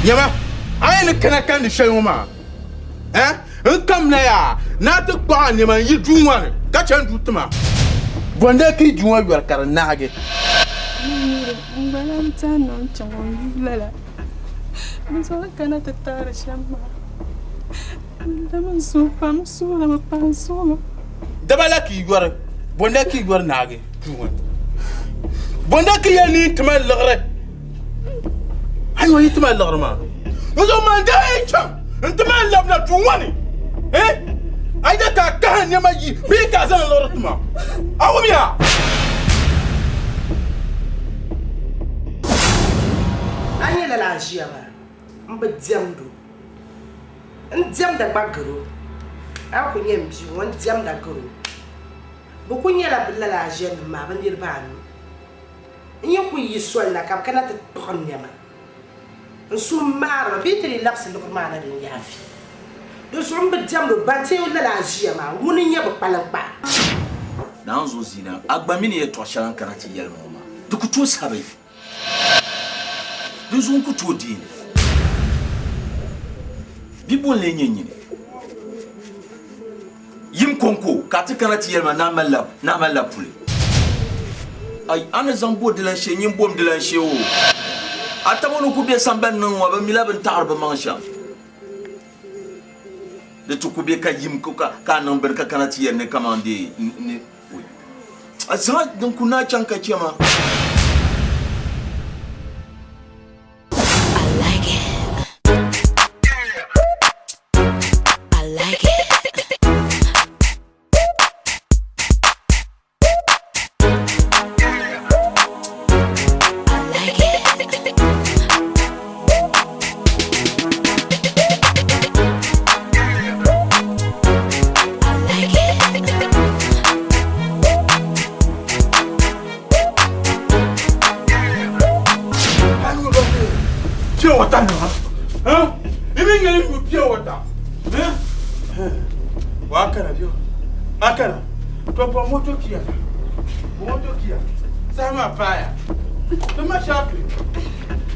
Nyama, a yi ni kana kandi shɛli ŋɔ maa, eh, n kamina yaa ni a ti kpuɣi a nɛma n-yi duu ŋɔ ni ka chani duu ti ma. Bɔ n-daa ka yi duu ŋɔ yɔri ka di naagi? N gba lahi tɛhi ni o ni chaŋ o yuui lala. Di zuɣu n kana ti taari shɛm maa. N dami n suhu pam, n suhurimi pam, n suhurimi. Daba la ka yi yɔri, bɔ n-daa ka yi yɔri naagi duu ŋɔ ni? Bɔ n-daa ka yi yɛli ni yi ti ma liɣiri? A yi yi ti ma liɣiri maa, n zuɣu man daa yi chaŋ n-ti ma n-labina duu ŋɔ ni, eh? A yi daa ka a kahi n nɛma yi bee ka a zaŋ liɣiri ti ma, a wumya? A nya lala a ʒiya maa, m bi diɛmd o. N diɛmda gba gar o. A yi ku nya m bia ŋɔ, n diɛmda gar o. Bɛ kul nyɛla bɛ lala aʒianim maa bɛ niriba anu. N yi kul yi soli na ka bɛ kana ti kpuɣi n nɛma, n suhu maarimi bɛ yi ti dii labisi liɣiri maa na din yaafi. Di zuɣu m bi diɛmd o, Bateeu lala aʒiya maa, ŋuni n-nyɛ bɛ kpaliŋkpaa. Naanzu Zina, a gba mi ni yɛtɔɣ shɛli a ni kana ti yɛli ma ŋɔ maa, di ku tooi sabi. Dinzuɣu n ku tooi deei li. Bia bo n-lee nyɛ nyini? Yim kɔŋko ka a ti kana ti yɛli ma ni a malila puli. Ai, a ni zaŋ bo dilan shee, nyin bom dilan shee oo. A taba ni ku be sambani ni ŋ-ŋɔ, bɛ mila bɛ ni taɣiri bɛ maŋ shɛm. Di ti ku be ka yim ka a niŋ bini ka kana ti yɛli ni kaman dee ni A zaŋ din ku naai chaŋ ka chɛ ma. I like it. I like it. I like it. I like it. Pure water nima. Huh? I mi nyɛli nyu pure water. Huh? Wa kana biyo. Akana. To bo moto kiya. Bo moto kiya. Sama paya. To ma shafi.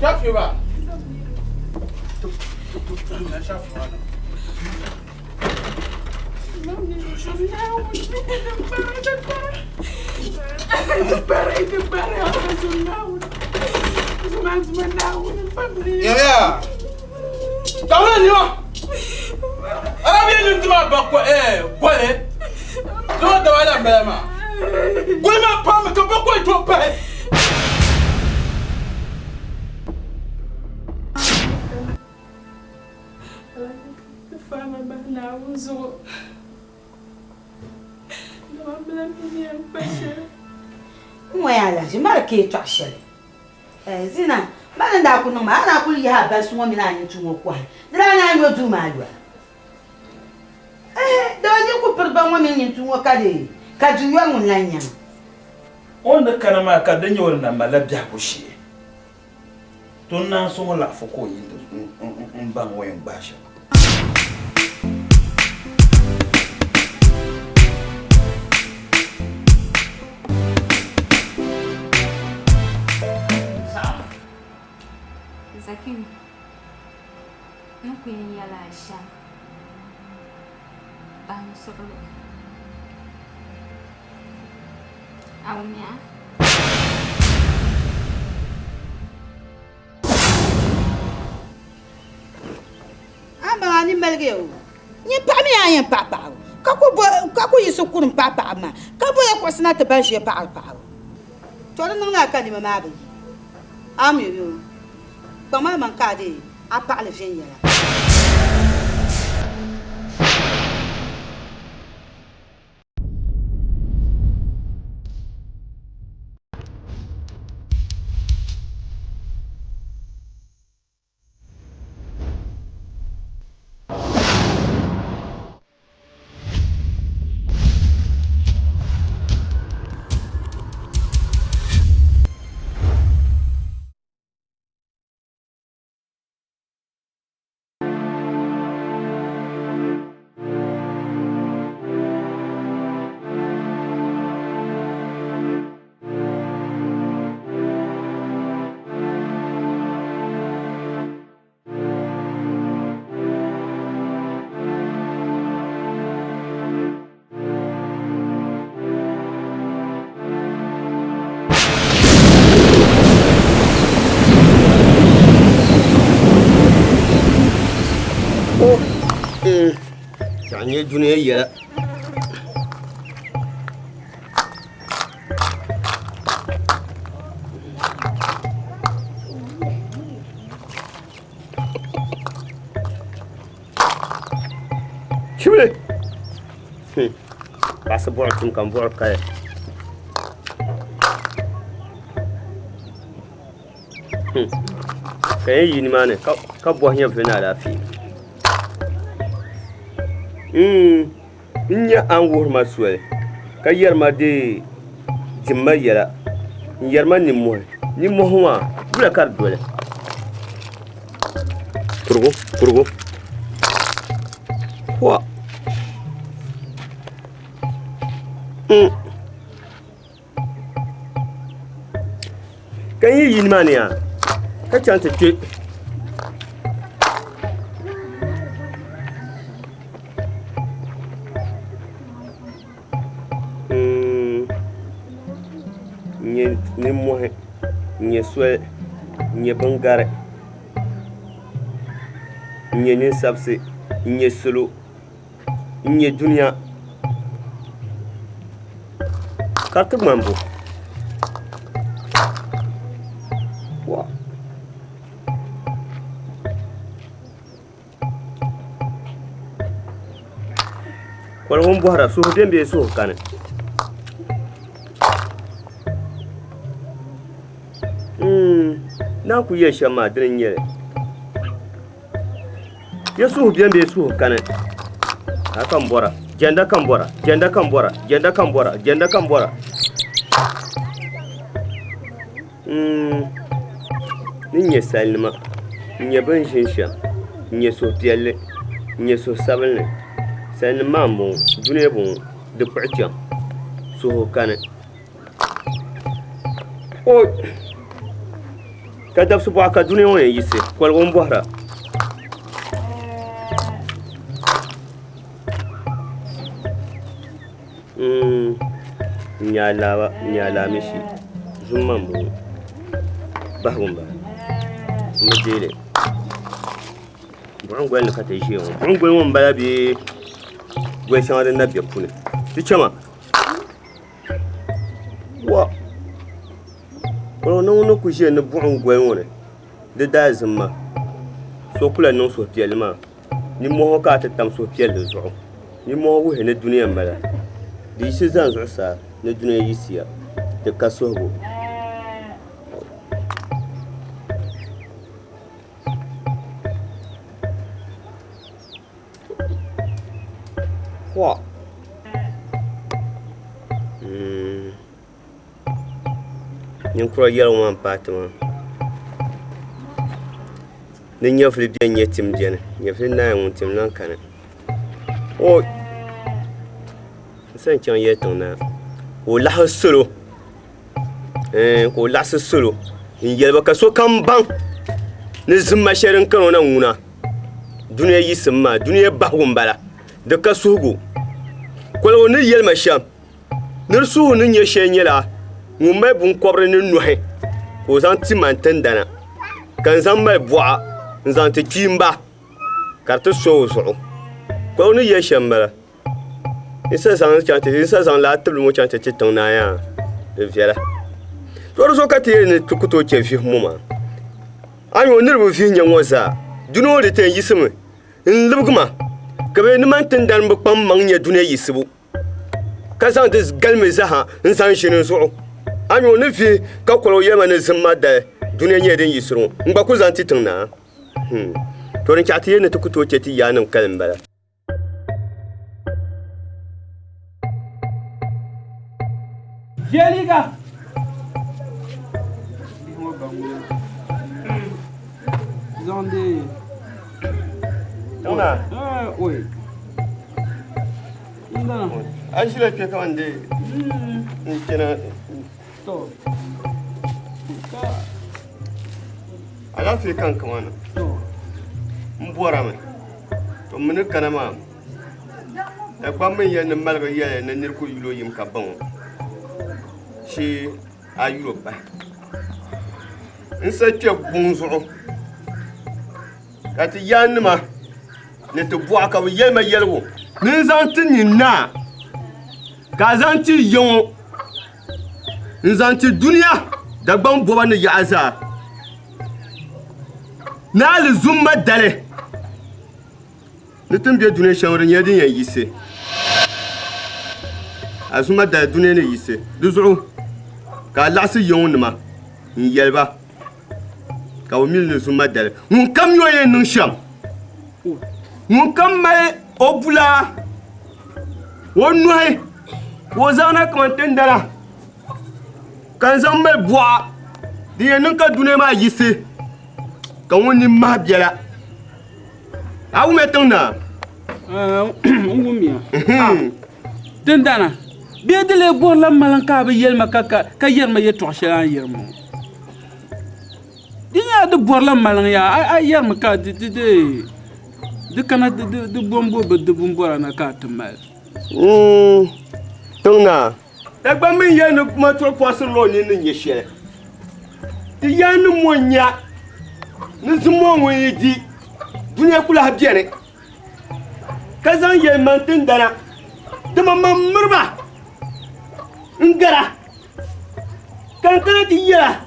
Shafi ba. To to to na shafi wa. Yaya. Tawla ni wa. Arabiya ni tuma ba ko eh gole. Zo da wala mbala ma. Gole ma pa ma ka ba ko to pa. Faama bahi Naawuni zuɣu, dama m bi lan mi ni yɛn kpa shɛli. N ŋɔ yaa alahichi mali ka yɛtɔɣ shɛli. Zina, mali n daa kul niŋ maa, a daa kul yihi a balisi ŋɔ mini a nintua ŋɔ kɔhi, di daa naan yo duu maa yoli. Ɛɛh, dama nyin ku piri ba ŋɔ mini nintua ŋɔ ka di ka duu yoli ŋun lan nyaŋ. O ni kana maa ka di nyɛ o ni na malila biɛhigu shee. To n naan sɔŋ o laɣifu ka o yi n-baŋ o yɛn gbaai shɛm. Zakimi, n ni kul yɛn yɛl a shɛm, bahi n suɣilo. A wumya? A baŋ a ni maligi o. Nyin paɣa mi a yɛn paɣi paɣibu ka ku yiɣisi kurim paɣi paɣibu maa ka boya kuɣusi na ti ban ʒiya paɣiri paɣibu. To di niŋ a ka nima maa bi yi. A mi o, kpaŋm a maŋ ka a deei a paɣili viɛnyɛla. A nyɛ dunia yɛla. Chibili. Baɣasi buɣuri tum ka n buɣuri kaya. Ka yɛn yi nimaani ka bɔhi nyɛvuli ni alaafee n nya a ni wuhiri ma soli ka yɛri ma dee dimma yɛla n yɛri ma nimmohi nimmohi maa wula ka di doli kurigu kurigu wa Ka n yi yi nimaani yaa ka chaŋ ti kpe n-nyɛ nimmohi n-nyɛ soli n-nyɛ bingari n-nyɛ ninsabisi n-nyɛ salo n-nyɛ dunia ka ti ŋmani bo Koligu m-bɔhira suhu beni bee suhu kani n daa kuli yɛli shɛm maa dini n-nyɛ li Ya suhu beni bee suhu kani? A ka m bɔra, jɛnda ka m bɔra, jɛnda ka m bɔra, jɛnda ka m bɔra, jɛnda ka m bɔra. Mm, ni nyɛ salinima, n nyɛ bɛ ni ʒini shɛm, n nyɛ suhupiɛlli, n nyɛ suhusabinli. Salinima maa m-bɔŋɔ, dunia bɔŋɔ, di kpuɣi chaŋ, suhu kani. O ka dabisi bɔɣu ka dunia ŋɔ yɛn yiɣisi koligu m-bɔhira. N nya alaaba n nya alaamisi zuma m-bɔŋɔ bahigu m-bala m bi deei li buɣim goli ni ka ti ʒiya ŋɔ buɣim goli ŋɔ m-bala bee goli shɛŋa din na be puuni di chama Wa o ni ŋun ni ku ʒiya ni buɣum goli ŋɔ ni di daalizim ma so ku lahi niŋ suhupiɛlli maa nimmohi ka a ti tam suhupiɛlli zuɣu nimmohi wuhi ni dunia n bala di yiɣisi zani zuɣusaa ni dunia yiɣisiya di ka suhigu Wa ninkura yɛligu maa n paai ti maa ni nyɛvuli biɛni nyɛ tim biɛni nyɛvuli naai ŋun tim lahi kani n sa ni chɛŋ yɛli tiŋ naa ka o laɣasi salo ka o laɣasi salo n yɛliba ka sokam baŋ ni zimma shɛli din kani o na ŋuna Dunia yiɣisim maa, dunia bahigu m-bala, di ka suhigu. Koligu ni yɛli ma shɛm, ni di suhu ni nyɛ shɛli nyɛla ŋun mali biŋkɔbiri ni nɔhi ka o zaŋ ti ma n-tindana, ka n zaŋ mali bɔɣa n-zaŋ ti kpiimba ka di ti so o zuɣu. Koligu ni yɛli shɛm m-bala. N sa zaŋ chaŋ ti n sa zaŋ laa tibili ŋɔ chaŋ ti ti tiŋ naa yaa di viɛla to di zuɣu ka ti yɛli ni ti ku tooi chɛ vihi ŋɔ maa a ni o niriba vihi nyɛ ŋɔ zaa dunia ŋɔ di ti yɛn yiɣisimi n libigi ma ka bɛ ni mani tindani bi kpaŋ maŋ nyɛ dunia yiɣisibu ka zaŋ di galimi zaa n zaŋ ʒini n zuɣu a ni o ni vihi ka koli o yɛlima ni zim ma dali dunia nyɛla din yiɣisiri ŋɔ n gba ku zaŋ ti tiŋ naa to din chaɣ ti yɛli ni ti ku tooi chɛ ti yaannim kali m-bala. Viɛliga. Zaŋdi. Tona. Oi. Ndana. A ʒila kpɛ ka n dee n chana. To. Ka. Alaafee ka n kama na. To. N bɔrimi. To m mi ni kana maa Dagbaŋ mi yɛli ni maligi yɛli ni niri ku yuli o yim ka baŋ o shee a yuli o pahi. N sa kpe guŋ zuɣu ka ti yaannima ni ti bɔɣa ka bɛ yɛli ma yɛligu. Ni n zaŋ ti nyin naa, ka a zaŋ ti ya ŋɔ n-zaŋ ti dunia Dagbaŋ bɔba ni yaɣa zaa. Ni alizumma dali ni ti ni be dunia shɛli ŋɔ di nyɛla din yɛn yiɣisi. Alizumma dali dunia ni yiɣisi. Di zuɣu ka a laɣisi ya ŋɔ nima n-yɛli ba ka bɛ mi li ni zumma dali. Ŋunkam mi o yɛn niŋ shɛm, ŋunkam mali o bulaa, o nɔhi ka o zaŋna kaman tindana ka n zaŋ mali buɣa din yɛn niŋ ka dunia maa yiɣisi ka ŋun nini mahi biɛla. A wumya tiŋ naa? N wumya. Tindana, bee di lee bɔrila maliŋ ka a bi yɛli ma ka yɛri ma yɛtɔɣ shɛli a ni yɛri ma ŋɔ? Di nyɛla di bɔrila maliŋ yaa, a yɛrimi ka di kana di bombo bi di bimbɔra na ka a ti mali. Tiŋ naa, Dagbaŋ mi yɛli ni ma tuhi pɔɣisirila o nini ni nyɛ shɛli. Ti yaannim ŋɔ n-nya ni zummɔɔ ŋun yi di, dunia ku lahi beni, ka zaŋ yɛlimaŋ tindana ti maŋmaŋ miri ba n-gara, ka n kana ti yɛl a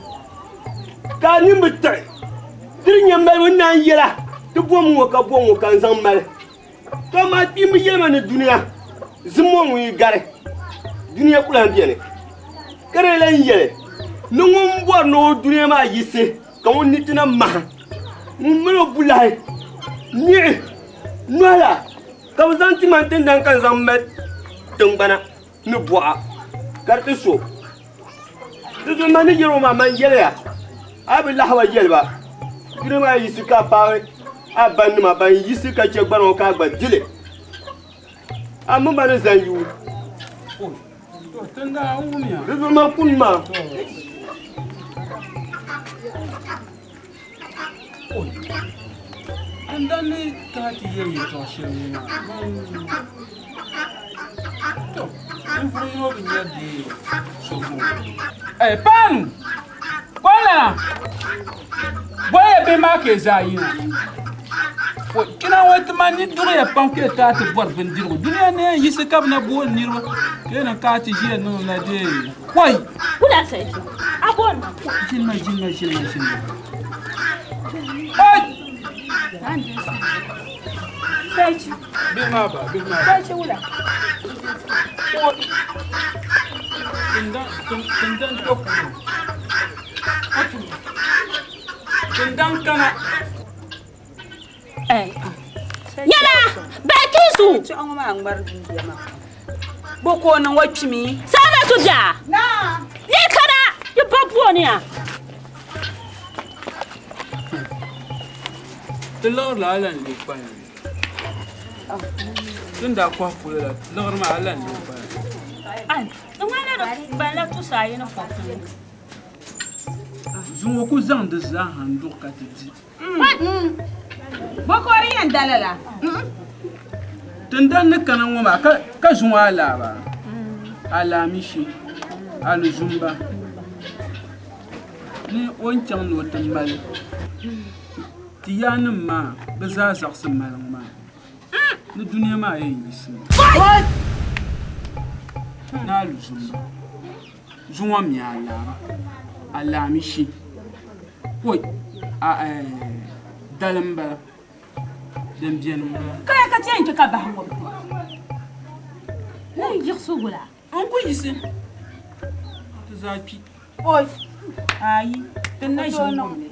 ka a nini bi tiɣi di di nya malibu n naan yɛl a ti bom ŋɔ ka bom ŋɔ ka n zaŋ mali. To amaa kpiimba yɛlima ni dunia zimmo ŋun yi gari dunia ku lahi beni. Ka di lan yɛli ni ŋun bɔri ni o dunia maa yiɣisi ka ŋun ni ti na mahi ŋun mali o bulahi niɣi nɔhi la ka bɛ zaŋ ti ma n-tindani ka n zaŋ mali tiŋgbana ni buɣa ka di ti so. Di zuɣu man ni yɛli o maa, man yɛliya, A bi lahi wa yɛli ba, Duri maa yiɣisi ka a paai a banima ban yiɣisi ka chɛ gbana ŋɔ ka a gba di li. A mini ba ni zani yuui. Di zuɣu man kuni maa. Tindan ni kana ti yɛli yɛltɔɣa shɛli ŋɔ maa, to ninvuɣ yino bi nya bee so ŋɔ. Ɛɛ paanu! Kɔlana! Bɔliya bihi maa ka yi zaa yina. Kina ŋɔ ti man ni duɣiya pam ka yi kana ti bɔri bindirigu. Dunia ni yɛn yiɣisi ka bɛ na booni niriba ka yi niŋ ka ti ʒiya niŋ la dee. Kɔi! Wula sarki, a booni ma. Ʒinima, ʒinima, ʒinima, ʒinima. Oi! Sarki. Bihi maa ba, bihi maa ba. Sarki wula. Tindan, tindan to kuli. Tindan kana. Nyɛla Balkisu. Chuɣu ŋɔ maa ŋmari duuya maa. Bo ka o niŋ o kpimi. Saama tu bia. Lee kana yi ba booni ya. Ti liɣiri la a lan lee kpalim. Ti ni daa kɔhi polo la, liɣiri maa a lan lee kpalim. Di ŋmanila di kpalimla tusa ayi ni kɔbisinu. Zuŋɔ ku zaŋ di zaa ha n-duɣi ka ti di. Bokɔri yɛn da lala. Tindan ni kana ŋɔ maa ka zuŋɔ alaaba, alaamishi, alizumba ni o ni chaŋ ni o ti mali ti yaannim maa bɛ zaa zaɣisi maliŋ maa ni dunia maa yɛn yiɣisimi ni alizumba. Zuŋɔ mi alaaba, alaamishi, oi a eh, dali m-bala, din beni m-bala. Kaya ka ti yɛn chɛ ka bahi ŋɔ bi tooi ŋun yiɣisi wula? N ku yiɣisi, ti zaa kpi. Oi, ayi, ti na ʒi n-wum li.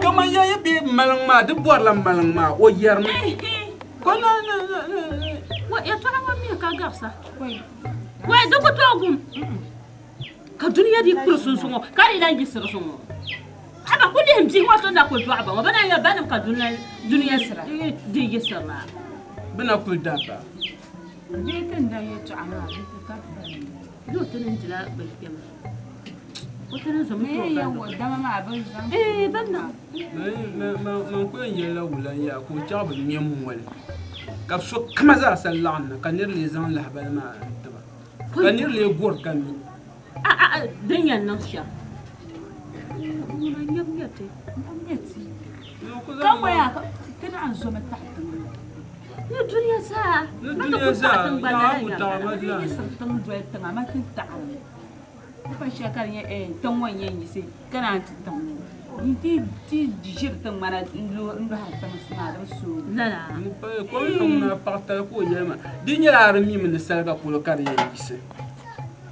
Kaman ya yi bɛ maliŋ maa, di bɔrila maliŋ maa, o yɛrimi. Ko na na na na. Wa yɛtɔɣa ŋɔ mi ka garisa. Wai di ku tooi gum ka dunia di kuri sunsuŋɔ ka di lan yiɣisiri suŋɔ. Haba ku lihi bihi ŋɔ so na kuli dɔɣi ba ŋɔ bɛ na nyɛ banim ka dunia di yiɣisiri maa. Bɛ na kuli daa ba. Bee tindan yɛtɔɣa maa di ti ka bali. Yoo ti ni dila bɛ kpɛma. Man ku yɛn yɛlila wula n-yaa ka o chaɣ bi ŋme m-moli, ka so kama zaasa laɣim na ka nir lee zaŋ lahibali maa n-ti ba, ka nir lee gɔri ka mi. Din yɛn niŋ shɛm. Ni dunia zaa. Ni dunia zaa, yaa ku taɣi ma Di yiɣisiri tiŋ doli tiŋa ma ti taɣirimi. Di pa shɛli ka di nyɛ eh, tiŋ ŋɔ n-yɛn yiɣisi ka naan ti tiŋ ŋɔ. Ti ti ʒiri tiŋgbana n-lɔhiri tiŋsi maa di bi sooi. Lala. Kom niŋ ŋuna paɣa tali ka o yɛli ma di nyɛla a di mimi ni saliga polo ka di yɛn yiɣisi.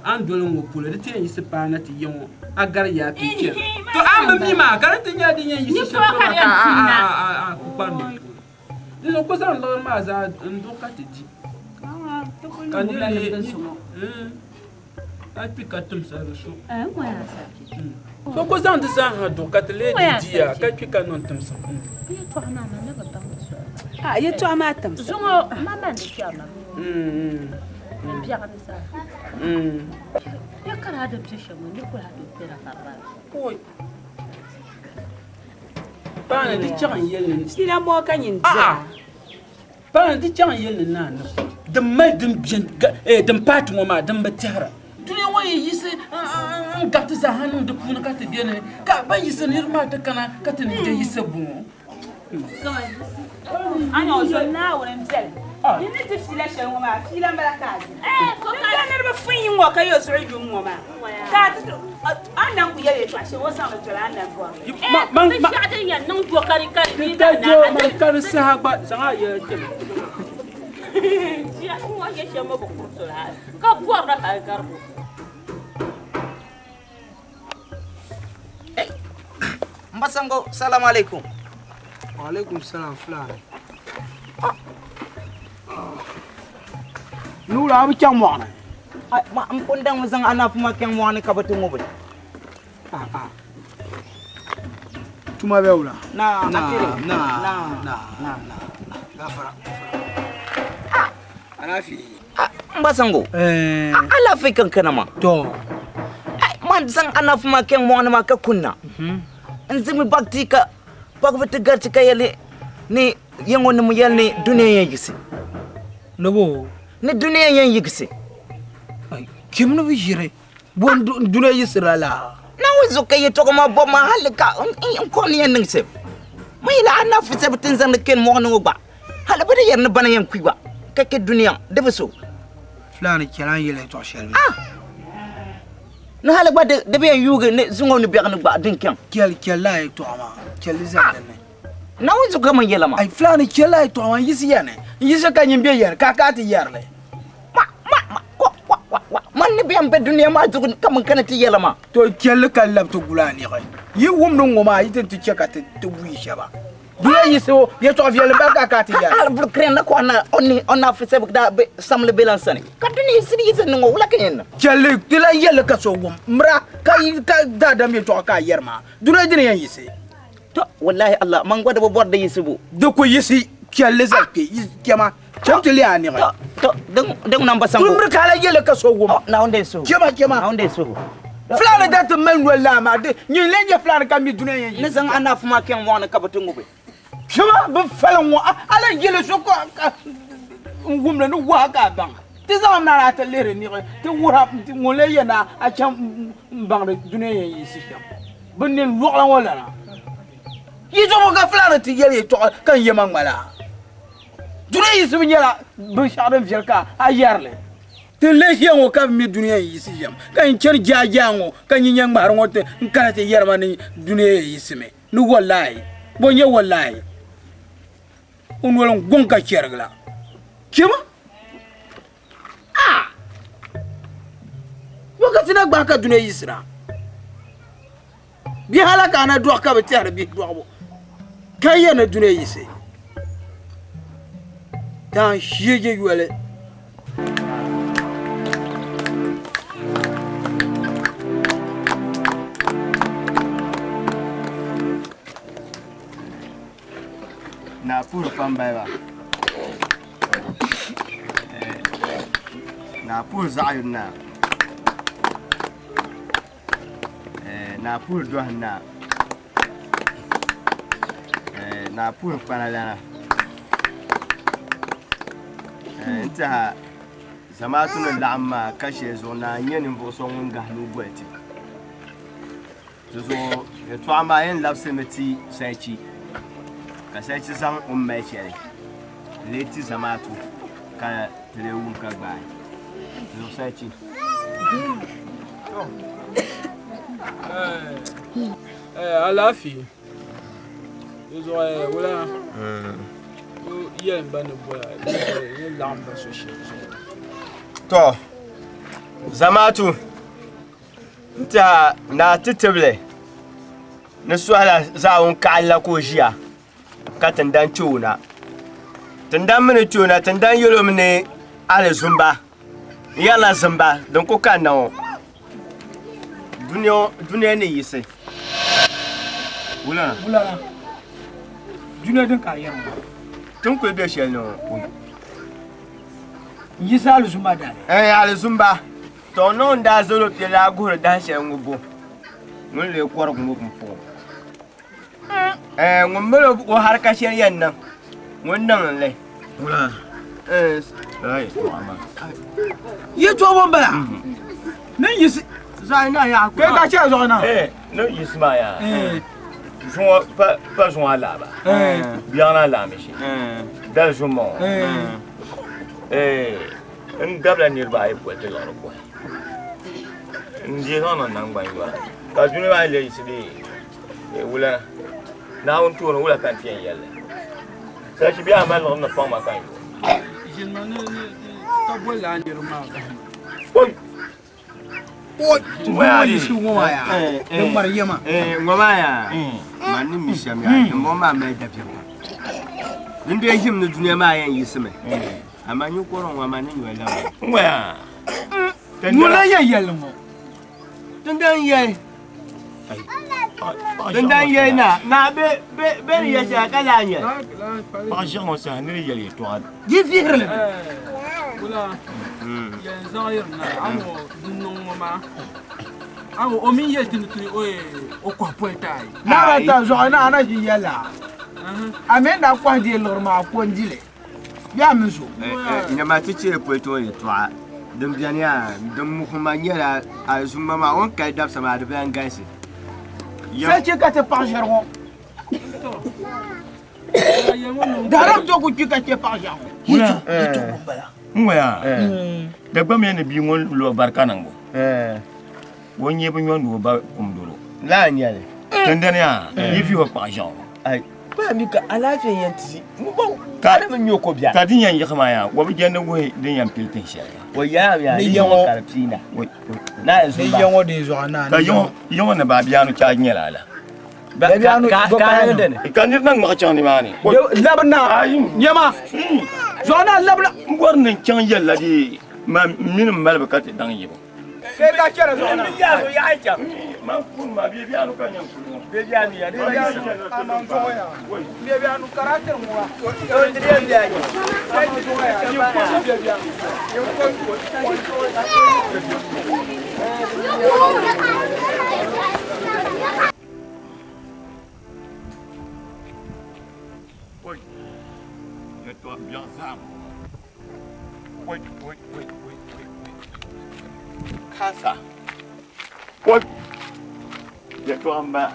A ni doli ŋɔ polo di ti yɛn yiɣisi paai na ti ya ŋɔ a gari yaa ti chana. To a ni bi mi maa ka di ti nyɛla din yɛn yiɣisi shɛli polo maa ka a ku kpari di polo. Di zuɣu ku zaŋ liɣiri maa zaa n-duɣi ka ti di. Ka nir yi a kpi ka timsa di so. So ku zaŋ di zaa ha duɣi ka ti lee di diya ka kpi ka niŋ timsa. Yɛtɔɣa maa timsa. Zuŋɔ ma man di kpɛrina. Biɛɣuni sa. Ya ka daa di bɛ shɛm ŋɔ niri ku lahi tooi kpɛra ka di bala. Paani di chaŋ n yɛli ni. Fiila mɔɔ ka nyin dira. Paani di chaŋ n yɛli ni naa ni din mali din bɛn din paati ŋɔ maa din bi tɛhira. Dunia ŋɔ yi yiɣisi n gabi ti zaaha niŋ di puuni ka ti beni ka ban yiɣisi niriba maa ti kana ka ti ni je yiɣisibu ŋɔ. A nya o zo Naawuni m-beli. Di ni di fiila shɛli ŋɔ maa, fiila m-bala ka a di. Di ka niriba fun yi ŋɔ ka yo zuɣu yum ŋɔ maa. Ka a ti a ni na ku yɛli yɛltɔɣa shɛli o zaŋ li doli a ni na bɔri li. Binshɛɣu din yɛn niŋ do ka di ka di Ti ka jo man ka di saha gba zaŋ a yɛla ti ma. Jia ŋɔ nyɛ shɛm mi bi kuri soli hali ka bɔrila hali garibu. N ba Sango, salamu alaikum. Wa alaikum salam Fulani. Nuura a bi chaŋ mɔɣuni? M pun daŋmi zaŋ anaafu maa chaŋ mɔɣuni ka bɛ ti ŋubi li. Tuma bɛ wula? Na, na, atiri. Na, Na, na, na, na. Gafara, gafara. Alaafee. N ba Sango, alaafee ka n kana maa. To. Man zaŋ anaafu maa chaŋ mɔɣuni maa ka kunna. N zimi bag ti ka paɣaba ti gariti ka yɛli ni ya ŋɔ nim yɛli ni dunia yɛn yiɣisi. Ni bo? Ni dunia yɛn yiɣisi. Kim ni bi ʒiri bo dunia yiɣisira la. Naawuni zuɣu ka yɛtɔɣa maa bɔbu maa hali ka n kɔŋ ni yɛn niŋ shɛm. Man yɛli anaafu shɛba ti ni zaŋdi keni mɔɣuni ŋɔ gba hali bɛ di yɛri ni bana yɛn kpi gba ka chɛ dunia di bi so. Fulani chɛli a ni yɛli yɛtɔɣa shɛli. Ni hali gba di bi yɛn yuugi ni zuŋɔ ni biɛɣu ni gba din chaŋ. Chɛli chɛli lala yɛtɔɣa maa chɛli li zali dinni. Naawuni zuɣu ka man yɛla maa. Ai Fulani chɛli lala yɛtɔɣa maa n yiɣisi ya ni n yiɣisi ka nyin be ya ni ka a ka a ti yɛri li. Ma ma ma wa wa wa wa man ni bɛn be dunia maa zuɣu ka man kana ti yɛla maa. To chɛli ka labi ti guli a niɣi. Yi wum ni ŋɔ maa yi ti ti chɛ ka ti wuyi shɛba. Dunia yiɣisibu yɛtɔɣ viɛlli m-bala ka a ka a ti yɛri. Hal buri kiriya na kɔhi na o ni o naafi sɛbi daa be samli be lan sani. Ka dunia yiɣisibu yiɣisi ni ŋɔ wula ka yɛn niŋ? Chɛli ti lan yɛli ka so wum mira ka yi ka daadam yɛtɔɣa ka a yɛri maa. Dunia dini yɛn yiɣisi. To wallahi Allah man gba di bi bɔri di yiɣisibu. Di ku yiɣisi chɛli zali kpe yi chɛma cham ti lihi a niɣi. To din ŋuna m-ba Sango. Kuli miri ka a lan yɛli ka so wum. Naawuni deei suhu. Chɛma chɛma. Naawuni deei suhu. Fulani da ti mali noli laa maa, di nyin lee nyɛ Fulani ka mi dunia yɛn Ni zaŋ anaafu maa kɛŋ mɔɣu ni ka bɛ ti ŋubi. Kpɛma bi fali ŋɔ, a lan yɛli so ka n wumli ni wahi ka a baŋ. Ti zaŋmi na a ti lihiri niɣi ti wuhira ŋun lee yɛn na a chaŋ m-baŋdi dunia yɛn yiɣisi shɛm. Bɛ nini lɔɣila ŋɔ lana. Yi zuɣu ka Fulani ti yɛli yɛltɔɣa ka n yɛma ŋmala. Dunia yiɣisibu nyɛla binshɛɣu din viɛli ka a yɛri li. Ti lee ʒiya ŋɔ ka bi mi dunia yɛn yiɣisi shɛm, ka n chani jaajaa ŋɔ ka nyin nyɛ ŋmahiri ŋɔ ti n kana ti yɛri ma ni dunia yɛn yiɣisimi ni walahi, bɔ n-nyɛ walahi? O noli n-guŋ ka chɛrigi la. Chema! Ah! Bɔ ka ti na gbahi ka dunia yiɣisira? Bihi hali ka a na dɔɣi ka bi tɛhiri bihi dɔɣibu ka yɛri ni dunia yiɣisi. Daan sheegi yoli. Naa puhiri kpambaliba. Naa puhiri zaɣ yini naa. Naa puhiri dɔhi naa. Naa puhiri kpana lana. N tiɛha zamaatu ni laɣim maa ka shɛli zuɣu naa n-nyɛ ninvuɣ so ŋun gahim o goli ti. Di zuɣu yɛtɔɣa maa yɛn labisimi ti Salichi ka Salichi zaŋ o ni mali shɛli N-lee ti zamaatu ka ti lee wum ka gbaai. Zuɣusaa chi. Alaafee. Di zuɣu wula yɛli ba ni bɔla ni laɣim ba so shɛli zuɣu. Tɔ zamaatu n tiɛha naa ti tibili ni sɔhila zaawuni kaɣali la ka o ʒiya ka tindan kpe o na. Tindan mi ni kpe o na tindan yɛl o mi ni alizumba n yɛrila zimba din ku kanna ŋɔ dunia ni yiɣisi. Wulana. Wulana. Dunia din ka a yɛri ŋɔ. Ti ni kuli be shɛli ni ŋɔ. N yiɣisi alizumba daani. Ɛɛ alizumba. Tɔ n niŋ n daa zal o kpe laa guhiri dahin shɛli ŋubbu ŋun lee kɔrigi ŋɔ pumpɔŋɔ. Ɛɛ ŋun mali o harika shɛli yɛn niŋ ŋun niŋ li. Wula. Ɛɛ. Yɛtɔɣa bɔ n-bala ni yiɣisi. Zaɣi na yaa. Kai ka chɛ zuɣu na. Ee ni yiɣisi maa yaa. Zuŋɔ pa zuŋɔ alaaba. Biɛɣu na alaamisi. Dali zuŋ ŋɔ. Ee n gabila niriba ayi poli ti liɣiri kɔhi. N deei zaŋ niŋ naŋgban yɔra ka dunia maa leei yiɣisi bee wula Naawuni tooni wula ka n ti yɛn yɛli li. Sachi bee a mali liɣiri ni paŋ ma ka n yo. Ʒinima ni ka boli lala niriba maa bahi ma. Oi! Oi! Ti ŋɔ yiɣisi ŋɔ maa yaa, di ŋmari yɛma. Ŋɔ maa yaa, man ni mi shɛm yaa, dimbɔŋɔ maa mali dabiɛm pam. Din dee ʒim ni dunia maa yɛn yiɣisimi, amaa nyikɔrigu ŋɔ man ni nyoli la ŋɔ. Ŋɔ yaa. Ŋun lan yɛn yɛli ŋɔ. Tindan yɛli. Tindan yɛli na, na bɛ bɛ bɛ ni yɛli shɛli ka lahi nyɛli. Paɣa ʒiɛɣu ŋɔ saha niri yɛli yɛltɔɣa. Yi vihiri li mi. Wula yɛn zaŋ yiri na a ŋɔ din niŋ ŋɔ maa a ŋɔ o mini yɛli ti ni ti o kɔhi poli taai. Naara ta zuɣu na a na ʒi yɛli a a mi ni daa kɔhi deei liɣiri maa ko n di li. Bɛ a mi zo. Nyama ti chɛ poli o yɛtɔɣa din beni yaa din muhi ma nyɛla alizumma maa o ni kali dabisa maa di bi lan galisi. Sai chɛ ka ti paɣ ʒiɛri ŋɔ. Daadam to ku kpi ka chɛ paɣ ʒiɛɣu ŋɔ. N ŋɔya Dagbamya ni bia ŋɔ lo barika niŋbu o nyɛ bi nyɔndi o ba kum doro. Lala n-nyɛ li. Dindani yaa yi vihi o paɣ ʒiɛɣu ŋɔ. Maa mi ka alaafee yɛn ti ka di mi nyɛ ko biɛri. Ka din yɛn yiɣi maa yaa, o bi jɛndi wuhi din yɛn pili tin shɛli. O yɛla mi Ni yɛŋɔ ka di piina. Na Ni yɛŋɔ dee zuɣu naa. Ka yɛŋɔ ni baabiɛnu chaji nyɛla ala. Baabiɛnu ka ni dini. Ka niri na ŋmaɣi chaŋ nimaani. Labi na nyɛma zuɣu naa labi na. N bɔri ni n chaŋ yɛlila dee ma mini m malibu ka ti daŋ yibu. Kai ka chɛri zuɣu na. Man kuni maa baabiɛnu ka nyɛ kuni ŋɔ. Baabiɛnu ya di Aman zuɣu ya. Baabiɛnu karatiri ŋɔ. Aman zuɣu ya. Yin ko baabiɛnu. Yin ko. Oi. Yɛtɔɣa biɛɣu zaa m-bɔŋɔ. Oi, oi, oi, oi, oi, oi. Kasa. Oi. Yɛtɔɣa m-bala.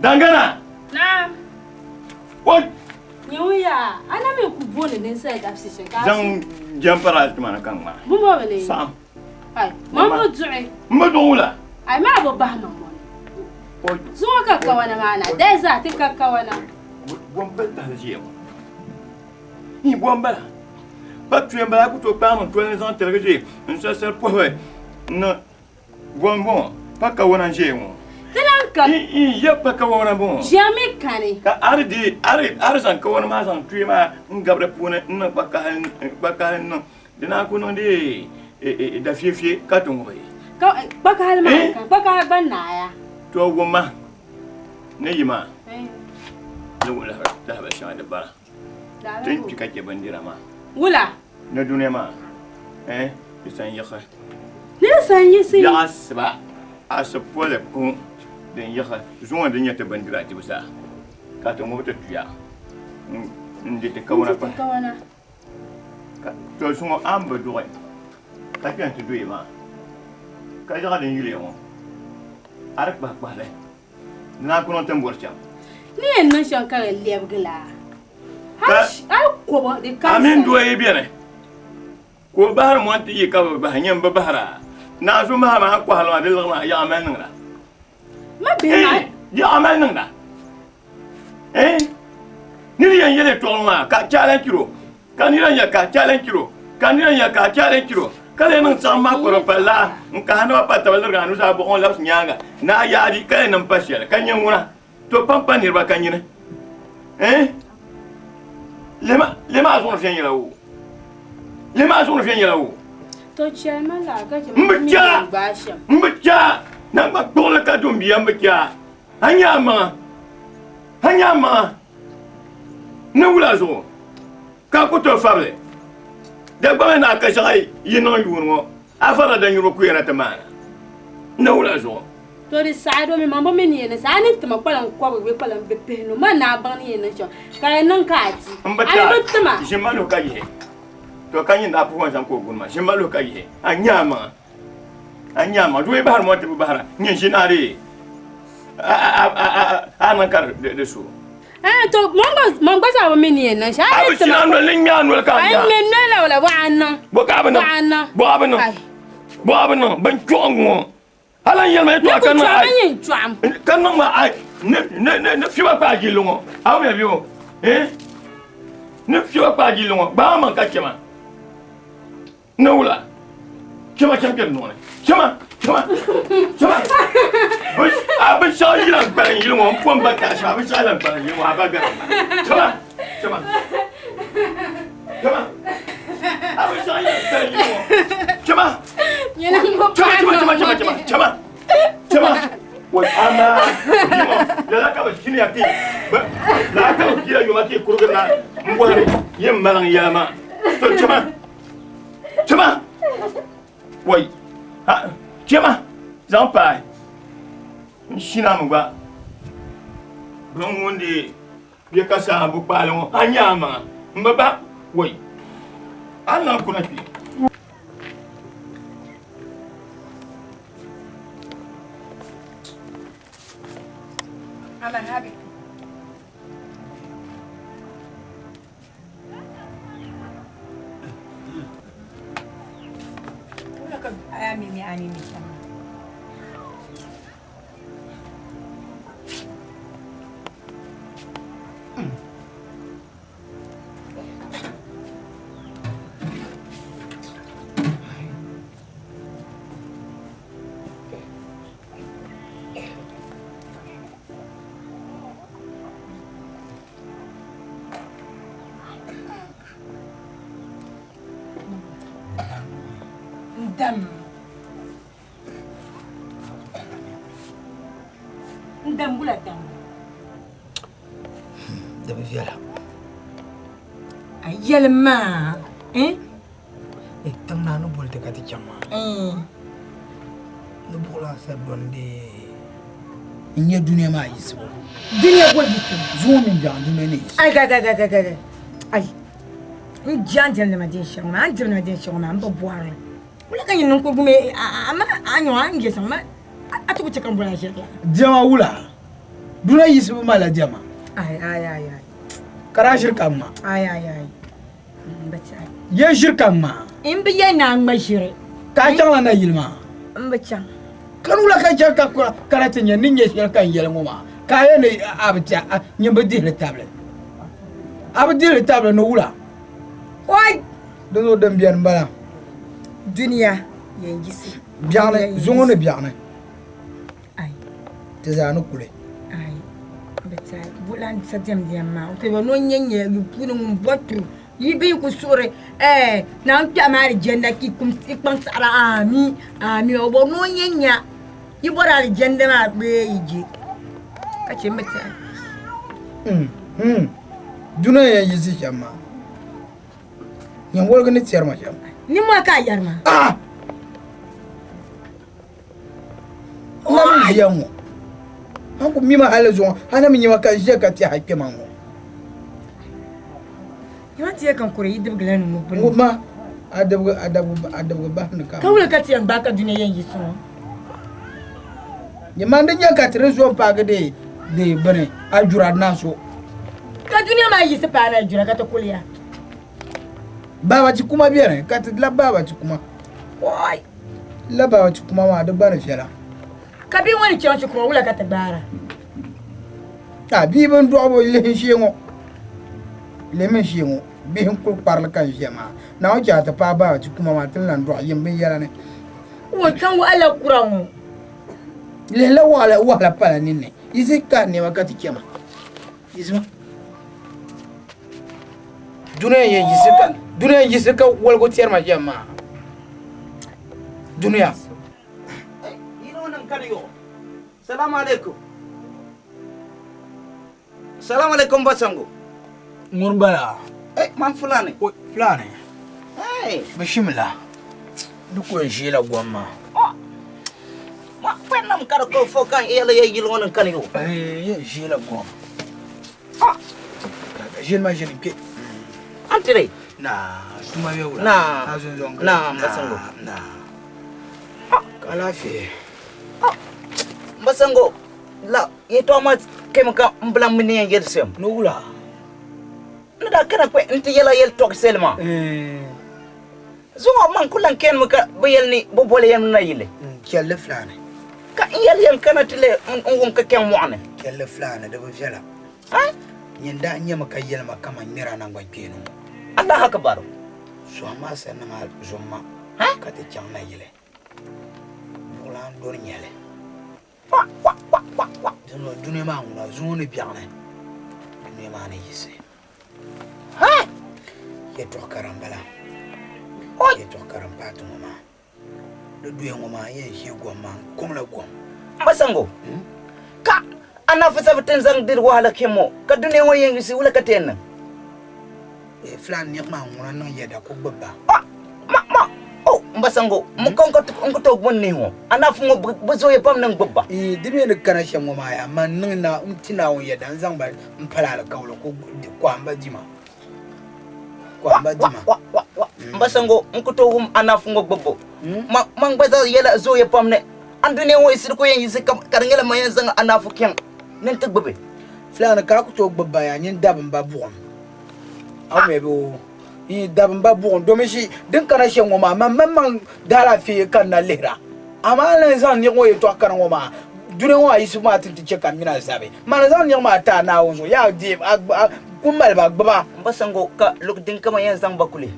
Dangana! Naam. Oi. Nyɛ ya, a na mi ku booni ninsal dabisi shɛli ka a Zaŋ jɛmpara ti ma na ka n ŋmaa. Bumbo bi ni. Saɣim. Ai, man bi duɣi. M bi duɣi wula? Ai, maa bi bahi ma mɔni. Zuŋɔ ka kawana maa na, dali zaa ti ka kawana. Bom pali tahali ʒiya ŋɔ. Ni bom bala. Pa tuya m-bala ku tooi kpaami n toli ni zaŋ tiligi ʒe n salisali pɔhimi ni bom bɔŋɔ pa kawana n-ʒeya ŋɔ. Ti lan ka. N ya pa kawana bɔŋɔ. Ʒiya mi kani. Ka a di deei, a di zaŋ kawana maa zaŋ tuya maa n-gabi di puuni n-niŋ kpakahali n-niŋ Di naan ku niŋdi dafeefe ka ti ŋubi. Ka kpakahali maa ka kpakahali gba naaya. To wumma ni yi maa ni wuhi lahibali shɛŋa di bara ti ni kpi ka chɛ bindira maa. Wula? Ni dunia maa di san yiɣisi. Ni di san yiɣisi. Biɛɣu asiba asipoli pu din yiɣisi zuŋɔ din nyɛ ti bindira dibu zaa ka ti ŋubi ti tuya n-di ti kawana pahi. To zuŋɔ a ni bi duɣi ka kpɛm ti doya maa ka yaɣa din yiliya ŋɔ a di kpahi kpahili di naan ku niŋ ti ni bɔri shɛm. Ni yɛn niŋ shɛm ka di lɛbigi la, hal kɔbɔ di ka A mini doo yi beni ka o bahiri mɔni ti yi ka bi bahi, nyini bi bahira. Naanzu maha maa kɔhili maa di liɣi maa yaɣa mali niŋda. Ma bihi maa. Yaɣa mali niŋda. Eh? Nir yɛn yɛli yɛtɔɣili maa ka challenge o, ka nira nya ka challenge o, ka nira nya ka challenge o, ka lee niŋ saɣim maa kɔrɔ pali laa n-kahi naba pa taba lirigi a nuzaa buɣu ŋɔ labisi nyaaŋa ni a yaadi ka lee niŋ pa shɛli ka nyɛ ŋuna to pam pa niriba ka nyini. Eh? Lihima, lihima a zuɣu ni viɛnyɛla o. Lihima a zuɣu ni viɛnyɛla o. To chɛli ma laa ka chɛ M ma bi mi chɛ a, yɛn gbaai shɛm. m bi chɛ a, naŋgban kpuɣili ka dumbia m bi chɛ a. A nya a maŋa, a nya a maŋa ni wula zuɣu ka a ku tooi fabili Dagbamli ni a ka shɛŋa yi niŋ yuuni ŋɔ, a farila danyuriba kuya na ti maana ni wula zuɣu. To di saha domi man bi mi ni yɛn niŋ shɛm, a ni ti ma kpalim kɔbigi bee kpalim bi pihinu, man ni a baŋ ni yɛn niŋ shɛm ka di niŋ ka a di. M bi A ni bi ti ma. Ʒi ma luhi ka yihi. To ka nyin daa puhi ma zaŋ ka o guni ma. Ʒi ma luhi ka yihi. A nya a maŋa. A nya ma doo yi bahiri ŋɔ ti bi bahira nyin ʒi naa dee a niŋ ka di su. Eh to man gba zaa bi mi ni yɛn niŋ shɛm. A bi shina a noli ni ŋmɛ a noli ka a nya. A ŋmɛ noli la wala bɔ a niŋ. Bɔ ka a bi niŋ. Bɔ a bi niŋ. Bɔ a bi niŋ bin chuɣu ŋɔ. Hali n yɛli ma yɛltɔɣa ka niŋ ai. Ka niŋ ma ai ni ni ni ni fiba kpaai jilli ŋɔ. A wumya bɛ o eh ni fiba kpaai jilli ŋɔ gbaai maŋ ka chɛ ma. Ni wula chɛma chɛm kpɛri nuɣuni chɛma chɛma chɛma a binshɛɣu yila n kpalim yili ŋɔ n pom ba tahi shɛm a binshɛɣu yila n kpalim yili ŋɔ a ba gari chɛma chɛma chɛma a binshɛɣu yila n kpalim yili ŋɔ chɛma chɛma chɛma chɛma chɛma chɛma chɛma wai amaa lala ka bi ʒiniya ti lala ka bi ʒiya yoma ti kurigi na n bɔhiri yin maliŋ yɛla maa to chɛma Chema! Wai! Ha! Chema! Zaŋ paai. N shina mi gba. Bin ŋun di bɛ ka saa bu kpaali ŋɔ, a nya a maŋa. M bi ba. Wai! A ni lahi kuna kpe. Aman abi. N dam. N dam gula dam. Di bi viɛla. A yɛli maa. Eh? Eh, tiŋ naa ni boli ti ka ti chaŋ maa. Eh. Ni buɣulan sa dɔni dee. N nyɛ dunia maa yiɣisibu. Dunia bɔ yiɣisibu? Zuŋɔ mini biɛɣu dunia ni yiɣisibu. Ai ga ga ga ga ga ga. Ai. N je a ni diɛmdi ma diɛn shɛŋa maa, a ni diɛmdi ma diɛn shɛŋa maa, m bi bɔri li. Wula ka nyin niŋ ka o gumi a ma a nyɔ a ni je shɛŋa maa, a ti ku chɛ ka m boli a ʒiri la. Diɛma wula? Dunia yiɣisibu malila diɛma. Ai ai ai ai. Ka daa ʒiri ka ŋma. Ai ai ai. M bi tiɛhi. Yɛn ʒiri ka ŋma. M bi yɛli ni a ŋma ʒiri. Ka a chaŋla nayili maa? M bi chaŋ. Ka ni wula ka chɛ ka kana ti nya ni nyɛ shɛli ka n yɛli ŋɔ maa, ka a yɛli ni a bi tiɛhi, nyin bi dihili tabili. A bi dihili tabili ni wula? Oi! Di zuɣu din beni m-bala. Dunia yɛn yiɣisi. Biɛɣuni, zuŋɔ ni biɛɣuni. Ti zaa ni kuli. Ai, bi tiɛhi buɣulan sa diɛm diɛm maa. O tɛba ni o nyɛ nyɛ yi puuni ŋun bɔri turi yi bɛ yi ku suhuri ɛɛ Naawuni kpɛhi maa alijɛnda ka yi kum yi kpaŋ saɣira aami aami o bɔri ni o nyɛ nya yi bɔri alijɛnda maa bee yi je ka chɛ n bi tiɛhi. Dunia yɛn yiɣisi shɛm maa nyin woligi ni tiɛri ma shɛm. Nimmohi ka a yɛri maa. Ah! N na mi ʒiya ŋɔ an ku mima hali zuŋɔ a na mi nyɛma ka n ʒiya ka tiɛha kpɛma ŋɔ Yɛma ti yɛ ka n kuri yi dibigila ni ŋɔ bini. Ŋɔ ma a dibigi a dibigi a dibigi bahi ni ka. Ka wuli ka ti yɛn gbaai ka dunia yɛn yiɣisi ŋɔ. Nyɛ man di nyɛ ka ti di zo n paagi dee Dee bini a jura na so. Ka dunia maa yiɣisi paai na jura ka ti kuliya. Baaba ti kuma beni ka ti la baaba ti kuma. Oi! La baaba ti kuma maa di gba ni viɛla. Ka bia ŋɔ ni chaŋ shikuru wula ka ti gbaara? A bia bin dɔɣibu lihi n-shee ŋɔ. Lihimi n-shee ŋɔ. Bihi n-kuli kparili ka n ʒiya maa. Naawuni chɛ a ti paai baaba ti kuma maa ti ni lan dɔɣi yim binyɛra ni. Wɔ chaŋ wahala kura ŋɔ. Lihila wahala wahala pala ninni. Yi zi kahi nɛma ka ti chɛ ma. Yiɣisima. Dunia n-yɛn yiɣisi ka dunia n-yiɣisi ka waligu tɛri ma shɛm maa. Dunia. Salamu alaikum. Salamu alaikum Basango. Ŋuni bala? Eh, man fulani. O fulani. Hey. Bishimila. Di ko n ʒiila gom maa. Oh. Ma kpɛnnam ka di ko fo kan yɛli ya yili ŋɔ ni kani yo. Eh, yɛn ʒiila gom. Ah. Ʒini ma ʒini kpe. An tiri. Na, tuma bɛ wula. Na. A zunzɔŋ. Na, Basango. Na. Ka alaafee. Basango, la yɛtɔɣa maa kpɛmi ka n bi lahi mi ni yɛn yɛli shɛm. Ni wula? N daa kana kpɛ n ti yɛla yɛltɔɣiseli maa. Zuŋɔ man ku lan kɛnimi ka bɛ yɛli ni bɛ boli ya na yili. Chɛlli fulaani. Ka n yɛli yɛn kana ti leei n wum ka kɛŋ mɔɣu ni. Chɛlli fulaani di bi viɛla. Nyin daa nyami ka yɛli ma kaman ŋmɛri a naŋgbankpeeni ŋɔ. Allahu Akbar. Sɔhim a sani maa zom ma ka ti chaŋ na yili. Buɣulan doli nyɛli. Dinzuɣu dunia maa ŋuna zuŋɔ ni biɛɣuni dunia maa ni yiɣisi. Yɛtɔɣ kara m-bala. Yɛtɔɣ kara m-paai ti ŋɔ maa. Di duya ŋɔ maa n yɛn ʒi gom maa n kɔŋla gom. Masango, ka anafisa bi tin zaŋ diri wahala kpɛm ŋɔ ka dunia ŋɔ yɛn yiɣisi wula ka ti yɛn niŋ? Filan niɣi maa ŋuna niŋ yɛda ka o gbubi ba. Ma, ma, o, m ba Sango, m ko n ku tooi gbubi n nihi ŋɔ. Anaafu ŋɔ bɛ zooya pam ni n gbubi ba. Ii, di mi ni kana shɛm ŋɔ maa yaa, man niŋ na, n ti Naawuni yɛda n-zaŋ ba m-pali alikauli ka o kɔhi m ba dima. Kɔhi m ba dima. Wa, wa, wa, m ba Sango, n ku tooi wum anaafu ŋɔ gbubbu. Ma, man gba zaa yɛla zooya pam ni andunia ŋɔ yiɣisiri ku yɛn yiɣisi ka di nyɛla man yɛn zaŋ anaafu kpiɔŋ ni n ti gbubi. Fulani, ka a ku tooi gbubi ba yaa, nyin dabim ba buɣim. A mi bi o yi dabim ba buɣim domin shi din kana shɛm ŋɔ maa man maŋmaŋ daalaafee ka n na lihira. Amaa a ni zaŋ niɣi ŋɔ yɛtɔɣa kana ŋɔ maa dunia ŋɔ a yiɣisibu maa ti ti chɛ ka m mini a zabi. Man ni zaŋ niɣi maa ti a Naawuni zuɣu yaa deem a ku mali ba gbiba. M ba Sango ka luɣ din ka man yɛn zaŋ ba kuli.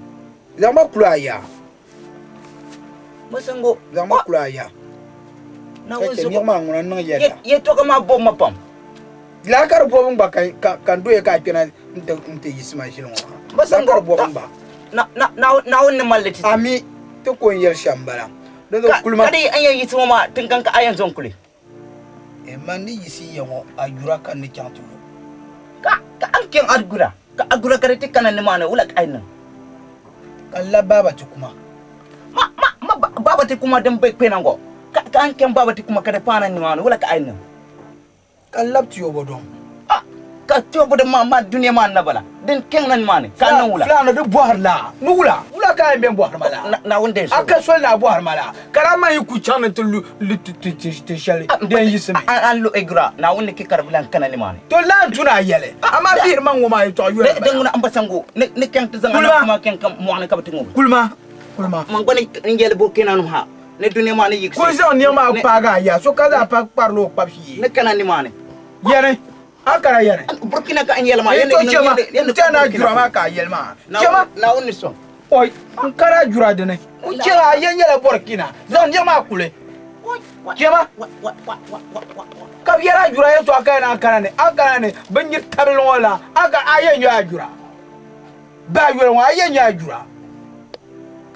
Zaŋ ba kuli a yaa. M ba Sango. Zaŋ ba kuli a yaa. Naawuni Ka chɛ zuɣu. niɣi maa ŋuna niŋ yɛda. Yɛtɔɣa maa bɔbi ma pam. Lala ka di bɔbi n gba ka n doya ka a kpɛna nti yiɣisi ma ʒili ŋɔ maa. Lala ka di bɔbi n gba. Naawuni ni mali li ti ti. Ami, ti ko n yɛli shɛm m-bala. Dinzuɣu kuli ma. Ka di yi n yɛn yiɣisi ŋɔ maa, tiŋkani ka a yɛn zo n-kuli? Man ni yiɣisi ya ŋɔ, a yura ka n ni chaŋ ti lu. Ka a ni chaŋ a gura, ka a gura ka di ti kana nimaani, wula ka a yi niŋ? Ka n labi baaba ti kuma. Ma, ma, ma baaba ti kuma din be kpe na ŋɔ, ka a ni chaŋ baaba ti kuma ka di paana nimaani, wula ka a yi niŋ? Ka n labi ti o bɔdɔm. Ah, ka ti o bɔdɔm maa maa dunia maa na bala, din kɛŋ na nimaani, ka a niŋ wula? Fulani di bɔhiri la, ni wula? Wula ka a yɛn bɛn bɔhiri ma la? Naawuni deei A ka soli ni a bɔhiri ma la, ka daa man yi ku chaŋ ni ti lu tin shɛli din yiɣisi mi. A ni lu Egira, Naawuni ni chɛ ka di bi lan kana nimaani. To lan tu ni a yɛli, amaa bihiri ma ŋ-ŋɔ maa yɛtɔɣa yoli m-bala. Din ŋuna m ba Sango ni kɛŋ ti zaŋ a na maa kɛŋ ka mɔɣu ni ka bɛ ti ŋubi. Kulima, kulima. Man gba ni n yɛli Burkina nim ha. Ni dunia maa ni yiɣisi. Ka o zaŋ nɛma maa paagi a ya, so ka zaa pa kparili o kpabu shee. Ni kana nimaani. Yɛni, a kana yɛni. Burkina ka n yɛli maa. Yɛn to chɛma, n ti a ni a jura maa ka a yɛli maa. Chɛma. Naawuni ni sɔŋ. Oi, n kana a jura dini. N chɛma a yɛn nyɛla Burkina. Zaŋ nɛma maa kuli. Chɛma. Ka bɛ yɛli a jura yɛltɔɣa ka yɛn a kana ni, a kana ni binyiri tabili ŋɔ la, a ka a yɛn nyɛ a jura. Baa yoli ŋɔ a yɛn nyɛ a jura.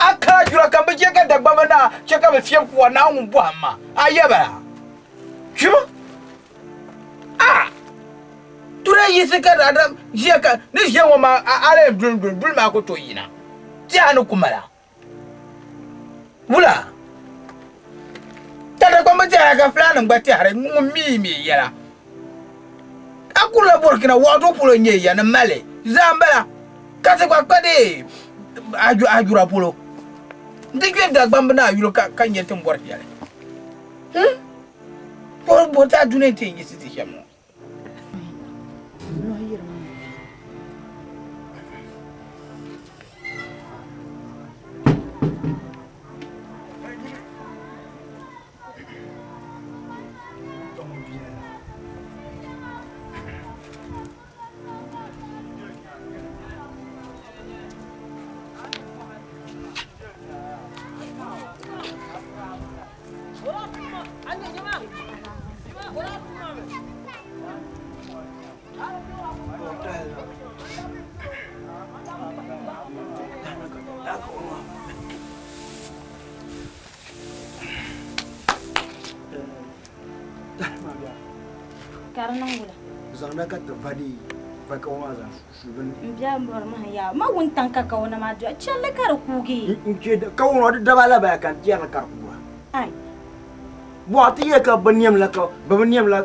A kana jura ka bi chɛ ka Dagbamba naa chɛ ka bɛ fiɛbi kuɣa naa ŋun bɔhim ma a yɛ bala. Kpima a tura yiɣisi ka daadam ʒiya ka ni ʒiya ŋɔ maa a lee duli duli duli maa ku tooi yina ti a ni ku mala. Wula ka Dagbamba tɛhira ka Fulaannima gba tɛhiri ŋun mi mi yɛla. A kurila Burkina waɣidu polo n-nyɛ ya ni Mali zaa m-bala ka ti gba kpa dee Ajura polo nti kpe Dagbamba ni a yuli ka nya ti ni bɔri shɛli. Bɔ ti a dunia nti yɛn yiɣisi ti shɛm ŋɔ? Ka di niŋ wula? Zaŋda ka ti va di va kawana maa zaŋ su bini. N biɛla m bɔri mahim yaa ma wuntaŋ ka kawana maa doya chɛli ka di kuugi. N chɛ kawana di daba la baya ka n tiɛri ka di kuuga. Ai. Bɔɣa ti yɛ ka bi niɛm la ka bi bi niɛm la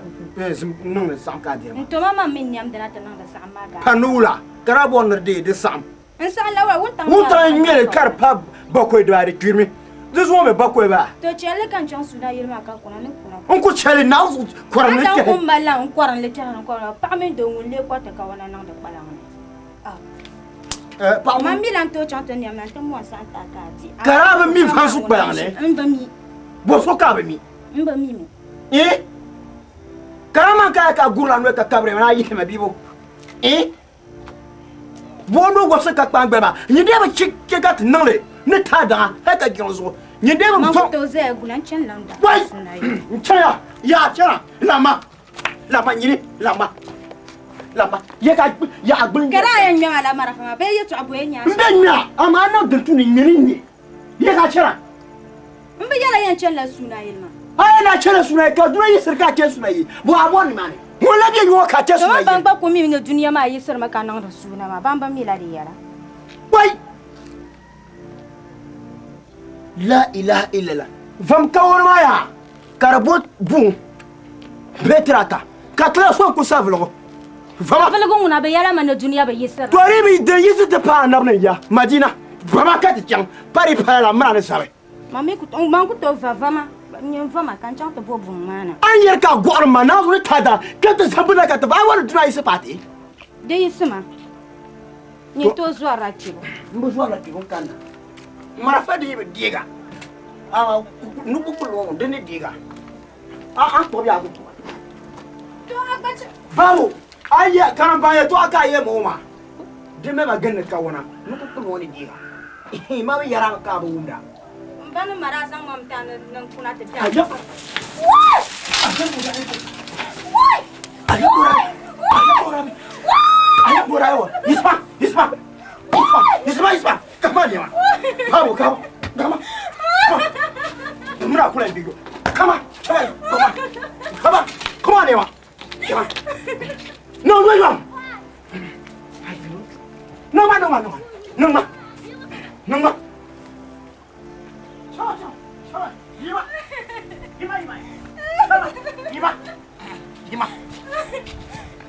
zim niŋdi saɣim ka a diri maa. N toma man mi niɛmdi na ti niŋdi saɣim maa ka a Pa ni wula ka daa bɔri ni di deei di saɣim. N saɣim la wula wuntaŋ Wuntaŋ n ŋmɛli ka di pa bakɔi dibaa di kpirimi. Di zuɣu mi bakɔi baa. To chɛli ka n chaŋ suuna yili maa ka kuna ni kuna. N ku chɛli Naawuni kɔrim ni kpɛhi. A dan ku mali la n kɔrim li kpɛhi ni kɔrim paɣa mini doo ŋun lee kɔriti kawana niŋdi kpalaŋ ni. Paɣa Man mi lan tooi chaŋ ti niɛm na nti mɔri saɣim ti a ka a di. Ka daa bi mi fansu kpalaŋ ni. M bi mi. Bɔ so ka a bi mi? M bi mi mi. Eh? Karama ka ka gurila noli ka kabiri ma na yihi ma bibo. Eh? Bɔ no wabisi ka kpaan gbali maa. Nyin dee bi che ka ti niŋli ni taai daŋa hali ka jiŋli zuɣu. Nyin dee bi Man sɔŋ. ku tooi zaya gula n chani lan da. Wai! N chana yaa chana lama lama nyini lama lama ye ka yaa gbuli. Ka daa yɛn ŋmɛma la marafa maa bee yɛltɔɣa bɔya nyaa. N bɛ ŋmɛa amaa a niŋ din tu ni ŋmɛli n nyɛ ye ka chana. N bi yɛla yɛn chani la suuna yili maa. A yɛn na chana suuna yili ka duna yiɣisiri ka a chani suuna yili bɔ a bɔri nimaani. Ŋun la bɛ yuŋɔ ka a chani suuna Dama ban yili. gba ku mi ni dunia maa yiɣisirimi ka niŋdi suuna maa ban bi mi la di yɛla. Wai! La ilaha illallah. Vam kawɔri maa yaa ka di bo buŋ bee tirata ka tila so n-ku sa viligu. Vama. Viligu ŋuna bɛ yɛla ma ni dunia bi yiɣisiri. To di bi din yiɣisi ti paai anabi ni ya Madina. Vama ka ti chaŋ pa di pala la mira ni sabi. Man mi ku man ku tooi va vama n vama ka n chaŋ ti bo buŋ maa na. A ni yɛli ka a gɔɣiri ma Naawuni ni taada ka ti zaŋ bina ka ti va a wari dunia yiɣisi paai ti. Di yiɣisi ma. Nyin tooi zɔrila kpibu. M bi zɔrila kpibu n kanna. Marafa di yi bi deega, amaa nukpukpuli ŋɔ di ni deega. A a kpuɣi bee a ku kpuɣi? Babu, a yi karimba yɛtɔɣa ka a yɛli ma ŋɔ maa, di mi ma gindi kawana nukpukpuli ŋɔ ni deega. Ma bi yɛra ka a bi wumda. M ba ni ma daa zaŋ ma m-ti a ni n kuna ti bɛ a.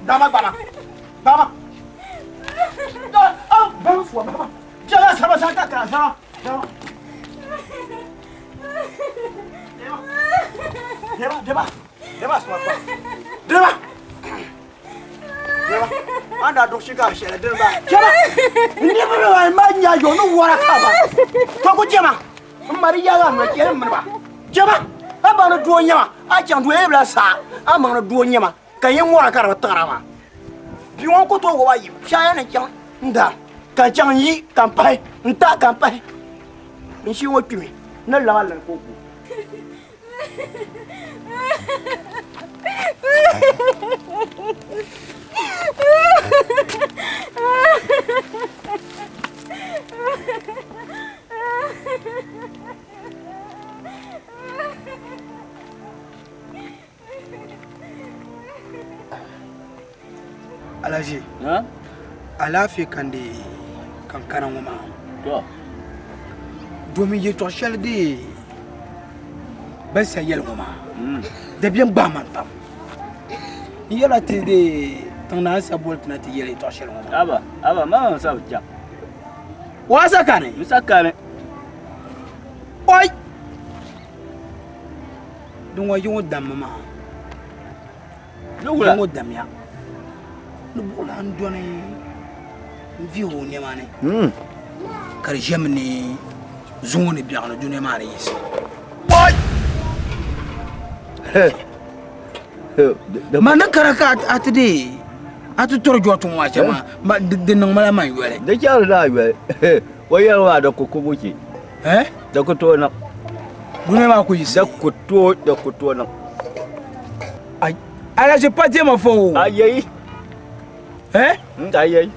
Dama gbana dama dama fuwa dama jala sama sa ka ka sama dama dema dema dema suma pa dema dema an da duk shiga shɛli dini ba jama niriba mi maa ma nya yo ni wara ka ba to ku jama n mari yaga ma chɛli mini ba jama a baŋ ni doo nyɛma a chaŋ doo yɛli bila saa a maŋ ni doo nyɛma ka yɛn ŋɔra ka di bi tiɣira maa bia ŋɔ ku tooi wuhi a yim shɛŋa ni chaŋ n daa ka chaŋ n yi ka n pahi n ta ka n pahi n shee ŋɔ kpimi ni laba lani ka o ku Alhaji alaafee ka n dee ka n kana ŋɔ maa domin yɛltɔɣa shɛli dee bɛn sa yɛli ŋɔ maa dabiɛm gbaai man pam n yɛla ti dee tiŋ naa sa boli ti na ti yɛli yɛltɔɣa shɛli ŋɔ maa aba aba ma ma sa bi chaŋ waa sa kani n sa kani oi Din ŋɔ yi ŋɔ dammi maa yi ŋɔ damya ni buɣula n dɔni n vihi o nɛma ni ka di ʒɛmi ni zuŋɔ ni biɛɣu ni dunia maa ni yiɣisi. Ma ni kara ka a ti dee a ti tɔri jɔti ŋɔ maa shɛm maa di niŋ ma la man yoli. Di chɛri la yoli o yɛli maa di ku kubu che. Di ku tooi niŋ. Dunia maa ku yiɣisi. Di ku tooi, di ku tooi niŋ. Alaji pa diɛma fo o. Ayeyi. Eh? Ayeyi.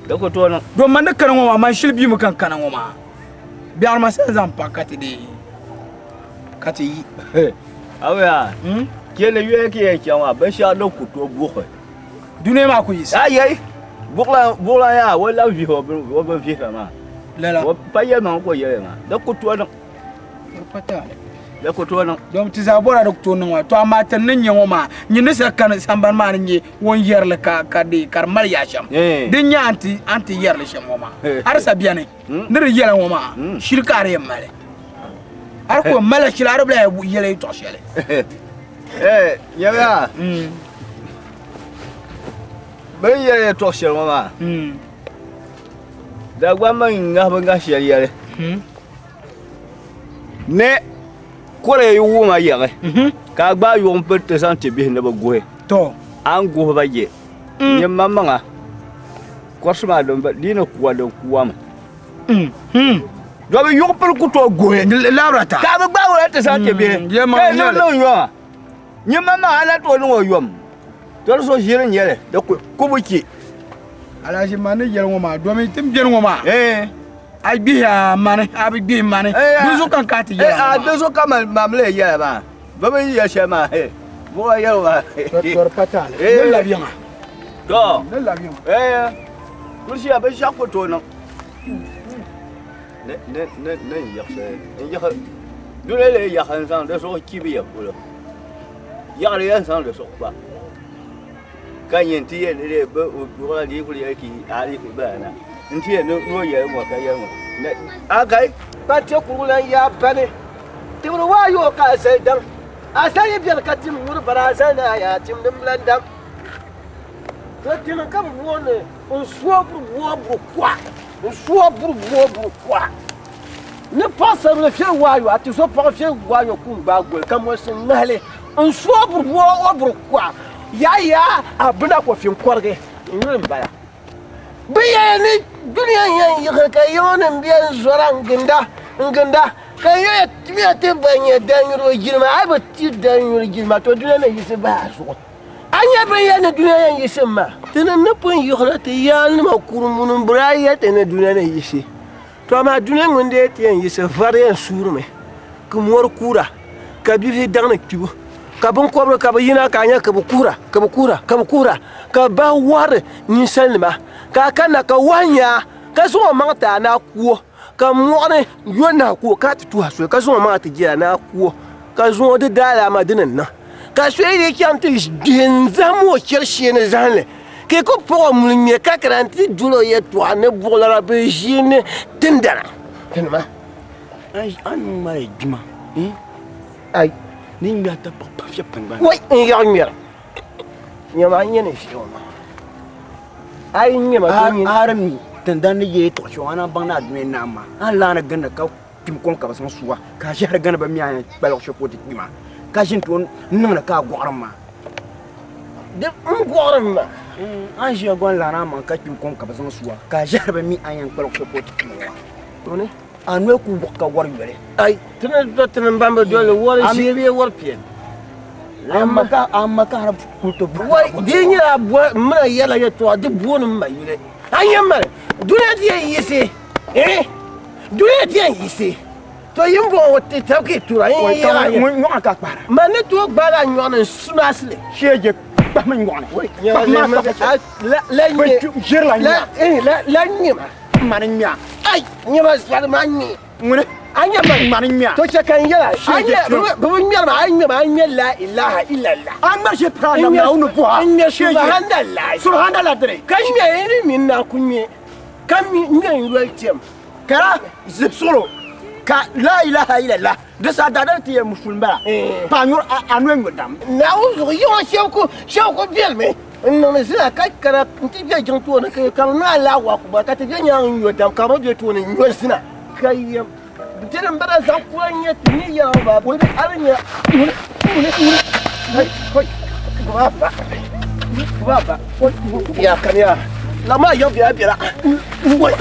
Di ku tooi niŋ. Don man ni kana ŋɔ maa, man shili bimi ka n kana ŋɔ maa. Biɛɣuni maa sa zaŋ paɣi ka ti dee ka ti yi. Awiya. Kele yuya ki yɛn chaŋ maa binshɛɣu din ku tooi buɣi. Dunia maa ku yiɣisi. Ayai buɣulan yaa o labi vihi o bin vihira maa. Lala. O pa yɛlimaŋli ka o yɛli maa. Di ku tooi niŋ. Di ku tooi niŋ. Dom ti zaa bɔra di ku tooi niŋ maa. To amaa ti ni nyɛ ŋɔ maa nyini ni sa kani sambani maa ni nyɛ ŋun yɛrili ka ka di ka di mali yaa shɛm. Din nyɛ a ni ti yɛrili shɛm ŋɔ maa. A di sa bɛni. Ni di yɛla ŋɔ maa shili ka a di yɛn mali. A di ku mali shili a di bi lahi yɛli yɛltɔɣa shɛli. Nyamiya bɛ ni yɛli yɛltɔɣa shɛli ŋɔ maa Dagbaŋ mi ŋahi bi ŋahi shɛli yɛli ni kɔre yi wuhima yaɣi ka a gbaai yuɣim pili ti zaŋ ti bihi ni bɛ guhi a ni guhi ba je nyɛ maŋmaŋa kɔrisi maa di ni kuwa din kuwami Domi yuɣu pili ku tooi guhi ka bi gbaai o ti zaŋ ti bihi ka yi niŋ yoma nyɛ maŋmaŋa a na tooi niŋ o yom to di so ʒiri n nyɛli di ku bi chɛ. Alahaji ma ni yɛli ŋɔ maa domi ti ni beni ŋɔ maa a gbihi a mani a bi gbihi mani di zuɣu ka n kana ti yɛli a ŋɔ maa. Di zuɣu ka mam lee yɛla maa bɛ bi yɛli shɛli maa buɣa yɛli maa. Tɔri pa taali ni labi yiŋa. To ni labi yiŋa. Kuli shɛli binshɛɣu ku tooi niŋ. Ni ni ni ni n yiɣisi n yiɣi duli lee yaɣi n zaŋ di zuɣu chibi ya polo yaɣari yɛn zaŋ di zuɣu kpa ka nyɛ ti yɛn ni bi buɣa di kuli yɛli ki a di bala na n ti yɛn ni o yɛli ŋɔ ka yɛli ŋɔ a kai pa te kurugu lan yaa bani tibiri waa yo ka asali daŋ asali yi beni ka tim nyuri bara asali na yaa tim din lan dam to tini ka bi booni N suo buri booi buri kuɣa, n suo buri booi buri kuɣa. Ni paɣasarili fiɛli waayo, a ti so paɣa fiɛli waayo ku n gbaai goli ka molisi ŋmahili. N suo buri booi o buri kuɣa, yaa yaa a bina ko fin kɔrigi, n yuli n bala. Bɛ yɛli ni dunia yɛn yiɣi ka yiŋ nim bɛn zɔra n ginda n ginda ka yɛli timiya ti ba nyɛ danyuri o jilima, a yi bi ti danyuri jilima to dunia ni yiɣisi bahi a zuɣu. A nya bɛ yɛli ni dunia yɛn yiɣisi ma? Ti ni ni pun yiɣiri ti yaannima kurumbuni m-biri a yɛli ti ni dunia ni yiɣisi. Tɔ amaa dunia ŋun dee ti yɛn yiɣisi vari yɛn suurimi, ka mɔri kuura, ka bibihi daŋ ni kpibu, ka biŋkɔbiri ka bɛ yina ka a nya ka bɛ kuhira, ka bɛ kuhira, ka bɛ kuhira, ka bɛ bahi wɔhiri ninsalinima, ka a kanna ka wɔhi nya a, ka zaŋ o maŋ ti a ni a ku o, ka mɔɣuni yo nahi ku o ka a ti tuhi a soli, ka zaŋ o maŋ ti jɛra ni a ku o, ka zaŋ o di daalaa maa di ni niŋ. Ka so yi chaŋ ti gbihi n-zahim o chɛri shee ni zahim li, ka yi ku paɣ o muli ŋme ka kana nti dol o yɛtɔɣa ni buɣilana bɛ ʒiini tindana. Tinima. A ni ŋmali juma, Ai. Ni ŋme a tapaɣ pam shɛb tiŋgbani. Wai, n yaɣi ŋmɛra. Nyama, a nya ni ʒiya ŋɔ maa. A yi ŋme ma, to nyini. A di mi tindani ni yɛ yɛtɔɣ shɛŋa, a naan baŋ ni a dunia naam maa. A ni laani gindi ka kpim kom ka bɛ zaŋ su a, ka a ʒiɛhiri gindi bɛ mi a yɛn kpa luɣ shɛli polo ti kpim a, ka ʒini tooi niŋdi ka a gɔɣirim maa. Di n gɔɣirim maa. A ni ʒiya gɔn laani a maŋ ka kpim kom ka bɛ zaŋ su a, ka a ʒiɛhiri bɛ mi a yɛn kpa luɣ shɛli polo ti kpim a maa. A noli ku wuɣi ka wɔri yoli. Ai, ti ni do ti ni ban bi doli wɔri ʒee bee wɔri piɛlli. A ma ka a kuli ti buɣi. Wai, di yi nyɛla a boli m mina yɛrila yɛtɔɣa, di booni m ma yuli. A nya mali, dunia ti yɛn yiɣisi, eh, dunia ti yɛn yiɣisi. To yi m-bɔŋɔ ŋɔ ti tabi ka yi tura, n yi yɛra nyɛ. Nyɔɣu ka kpahira. Man ni tooi gbaagi a nyɔɣu ni n-sumi a sili. Shee je kpahimi nyɔɣu ni. Kpahimi ma la nyɛ. Ʒirila nya. La nyɛ ma. Mani ŋmɛa. Ai, nyɛ ma zɔri ma ŋmɛ. Ŋuni. A nyɛ ma. Mani ŋmɛa. To chɛ ka n yɛla. A nyɛ bi bi ŋmɛri ma a ŋmɛ ma a ŋmɛ la ilaha illallah. A ŋmɛri shee pira nam Naawuni buɣa. N ŋmɛ subhanallah. Subhanallah dini. Ka ŋmɛ ni mini na ku ŋmɛ ka ŋmɛ n yoli tɛm. Kara zibisuɣulo ka la ilaha illallah di sa daadam ti yɛn musulimi bala pa a nyuri a noli nyo dam. Naawuni zuɣu yiŋɔ shɛb ku shɛb ku bɛlimi n niŋdi zina ka kana n ti bɛ jiŋ tooni ka bi niŋ Allahu akubar ka ti bɛ nyaangi n nyo dam ka bi bɛ tooni n nyo zina ka yɛm dini n bala zaŋ kura n nyɛ ti ni yɛra ŋɔ maa bɛ a ni nya ŋuni ŋuni ŋuni hoi hoi gbubi ba gbubi ba ya kaniya la maa yɛm bɛla bɛla woi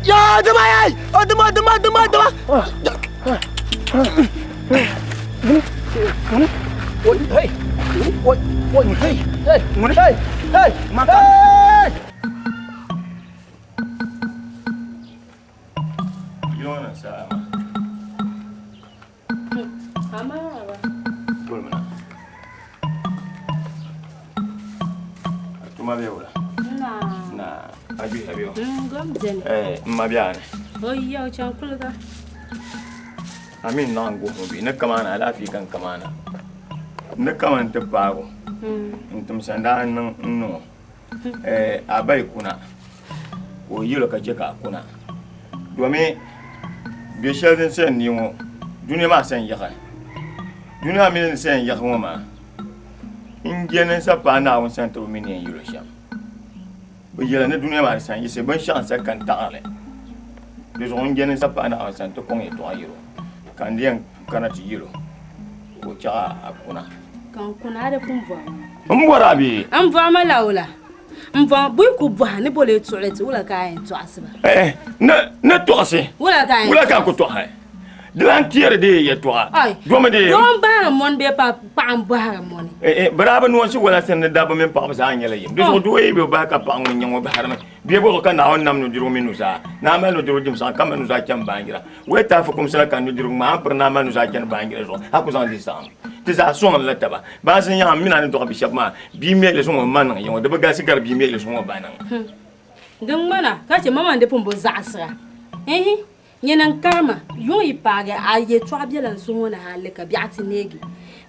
Ya dama ya dama dama dama dama Oi, hey, oi, oi, hey, hey, hey, hey, hey. Yona sa'a. Amaa ba. Tuma be wula? Na. Na, a juhi a be o? Gom beni. Eh, m ma be a ni. O yiya o chaŋ kuliga. A mi n laɣim guhi ŋɔ bee? Ni kamaana alaafee ka n kamaana. Ni kama n ti paagi o. N tim sandaa n niŋ n niŋ o. Eh, a ba yi kuna ka o yɛl o ka chɛ ka a kuna. Domi bɛ shɛli din sa n-neei ŋɔ, dunia maa sa n-yaɣi. Dunia mi ni sa n-yaɣi ŋɔ maa, n je ni n sa paai Naawuni sani ti bi mi ni yɛn yɛl o shɛm. Bɛ yɛli ni dunia maa di sa n-yiɣisi binshɛɣu n-sa ka n taɣiri li. Di zuɣu n je ni n sa paai Naawuni sani ti kɔŋ yɛtɔɣa yɛl o, ka n di yɛn kana ti yɛl o ka o chaɣ a kuna. Ka n kuna a di pun bɔri ma. M bɔri a bee? M bɔri ma la wula? M bɔri bɛ yi ku bɔhi ni bɔ lee tuɣili ti, wula ka a yɛn tɔɣisi ba? Eh, ni tɔɣisi. Wula ka a yɛn Wula ka a ku tɔɣisi? Di lan teeri dee yɛtɔɣa. Domi dee. Doo m-bahiri mɔni bee paɣa m-bɔhiri mɔni? Eh, eh, bɛ daa bi noonsi wala sani ni dabba mini paɣaba zaa nyɛla yim. Di zuɣu doo yi bi bahi ka paɣa ŋun nyɛ ŋɔ bahirimi. Bee bɔzuɣu ka Naawuni nam nudirigu mini nuzaa. Naa mali nudirigu jimsaɣim ka mali nuzaa chani baanjira. Wee ti a fukumsi la ka nudirigu ŋmaa, a ni piri naa mali nuzaa chani baanjira zuɣu, a ku zaŋ di saɣim. Ti zaa sɔŋ la taba. Baansi n-yaŋ m mini a ni dɔɣi bi shɛba maa, bia mɛhili suŋ o ma niŋ yiŋɔ, di bi galisi gari bia mɛhili suŋ o ba niŋ. Din ŋmana ka chɛ mama n-di pun bi zaɣisira. Ihi, nyini n-karima, yuŋ yi paagi a yɛtɔɣa bela n suhu ŋɔ ni hali ka biɛɣu ti neegi.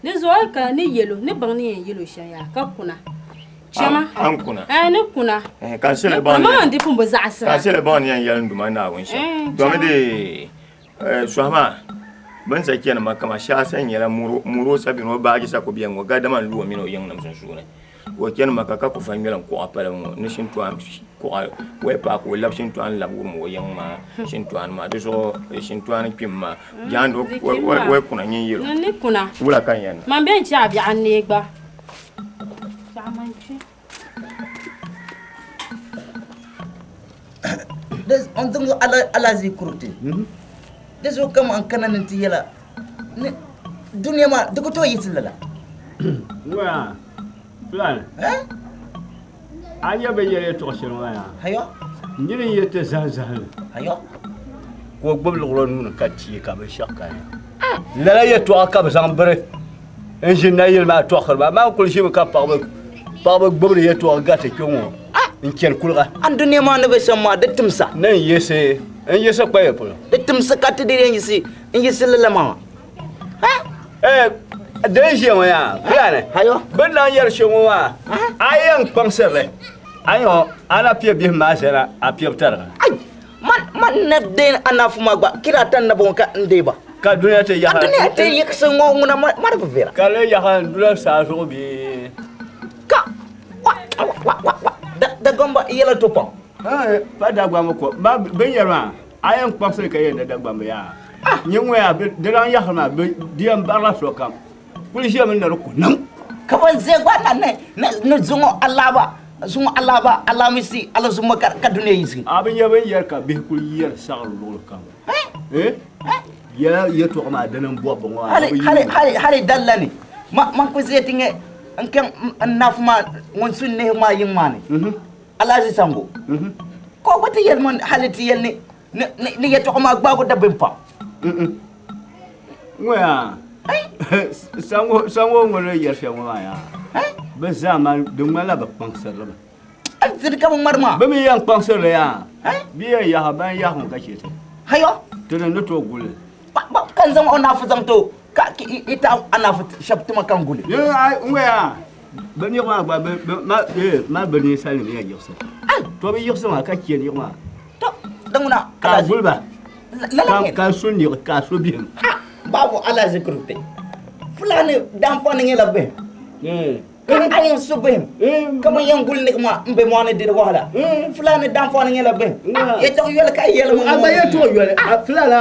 Di zuɣu ka ni yɛl o ni baŋ ni yɛn yɛl o shɛm yaa ka kuna. Chama. An kuna. Eh, ni kuna. Eh, ka n sili baŋ ni. Mama n-di pun bi zaɣisira. Ka n sili baŋ ni yɛn yɛli n Duuma Naawuni shɛm. Eh, Domi di Sɔhi maa, bɛ ni sa chani Makka maa, shɛhi sa nyɛla muro sa beni, o baaji sa ku beni ŋɔ, gadama n-lu o mini o yiŋnim sunsuuni. Ka o chani Makka ka ku fa ŋmɛlim kuɣa palibu ŋɔ ni shintɔɣu kuɣa waya paai ka o labi shintɔɣu n-labi wurim o yiŋ maa shintɔɣu ni maa. Di zuɣu shintɔɣu ni kpim maa, jaandi o yi kuna nyin yɛl o. N ni kuna. Wula ka n yɛn niŋ? Man bɛn chɛ a biɛɣu n-neei gba. Biɛɣu man kpi. N zaŋ alahiziba kuriti di zuɣu ka man kana ni ti yɛla ni dunia maa di ku tooi yiɣisi lala. Ŋɔya Fulani a nya bɛ yɛli yɛtɔɣ shɛli maa yaa? Hayo. Nini n-yɛ ti zahim zahim li. Hayo. Ka o gbubi liɣiri o nuu ni ka teei ka binshɛɣu kani. Lala yɛtɔɣa ka bɛ zaŋ biri n ʒi nayili maa tɔɣisiri ba amaa n kuli ʒimi ka paɣaba gbubiri yɛtɔɣa gariti kpe ŋɔ n chani kuliga. A dunia maa ni be shɛm maa di timsa. Ni n yiɣisi n yiɣisi kpa ya polo. Di timsa ka ti di yɛn yiɣisi n yiɣisi lala maa. Ha? Eh, din ʒiya ŋɔ yaa Fulani. Hayo. Bɛ ni lan yɛri shɛm ŋɔ maa a yɛn kpaŋsiri li a yɛn a na piɛ bihi maa zana a piɛbu tariga. Ai! Man man na deen anaafu maa gba kira tan na bɔŋɔ ka n deei ba. Ka dunia ti yaha. Ka dunia ti yiɣisi ŋɔ ŋuna ma di bi viɛla. Ka di yaha n dula saa zuɣu bee. Ka wa wa wa wa wa da Dagomba yɛla to pam. Pa Dagbamba ko ma bin yɛri maa a yɛn kpaŋsili ka yɛn di Dagbamba yaa. Nyɛ ŋɔ yaa di lan yahiri maa di yɛn barila sokam kuli ʒiɛmi ni di ku niŋ. Ka ban ʒiya gba na ni ni zuŋɔ alaaba zuŋɔ alaaba alamisi alazuma ka ka dunia yiɣisi. A bi nya bin yɛri ka bihi kuli yɛri saɣiri luɣuli kam. Eh? Yɛla yɛtɔɣa maa dini n bɔbi ŋɔ Hali hali hali hali dalla ni ma man ku ʒiya ti ŋɛ n kɛŋ n nafu maa ŋun su nehi maa yiŋ maa ni Alhaji Sango ka o gba ti yɛli man hali ti yɛli ni ni ni yɛtɔɣa maa gbaabu dabim pam. Ŋɔ yaa Sango sango ŋɔ ni yɛri shɛm ŋɔ maa yaa bɛ zaa maa di ŋmanila bɛ kpaŋsiri li mi. Dini ka bɛ ŋmari maa. Bɛ mi yɛn kpaŋsiri li yaa bɛ yɛn yaha ban yahi ŋɔ ka chɛ ti. Hayo. Ti ni ni tooi guli. Ka n zaŋ o naafu zaŋ ti o ka i taɣi a naafu shɛba ti ma ka n guli. Ŋɔ yaa bɛ niɣi maa gba ma bɛ ninsalinima yɛn yiɣisi. To bɛ yiɣisi maa ka chɛ niɣi maa. To di ŋuna. Ka a guli ba. Ka su niɣi ka su bihim. Babu ala zikiriti. Fulani daanfaani nyɛla bihim. Ka a yɛn su bihim ka bi yɛn guli niɣi maa n be mɔɣuni di di wahala. Fulani daanfaani nyɛla bihim. Yɛtɔɣ yoli ka yɛli ŋɔ. A gba yɛtɔɣ yoli. Fulani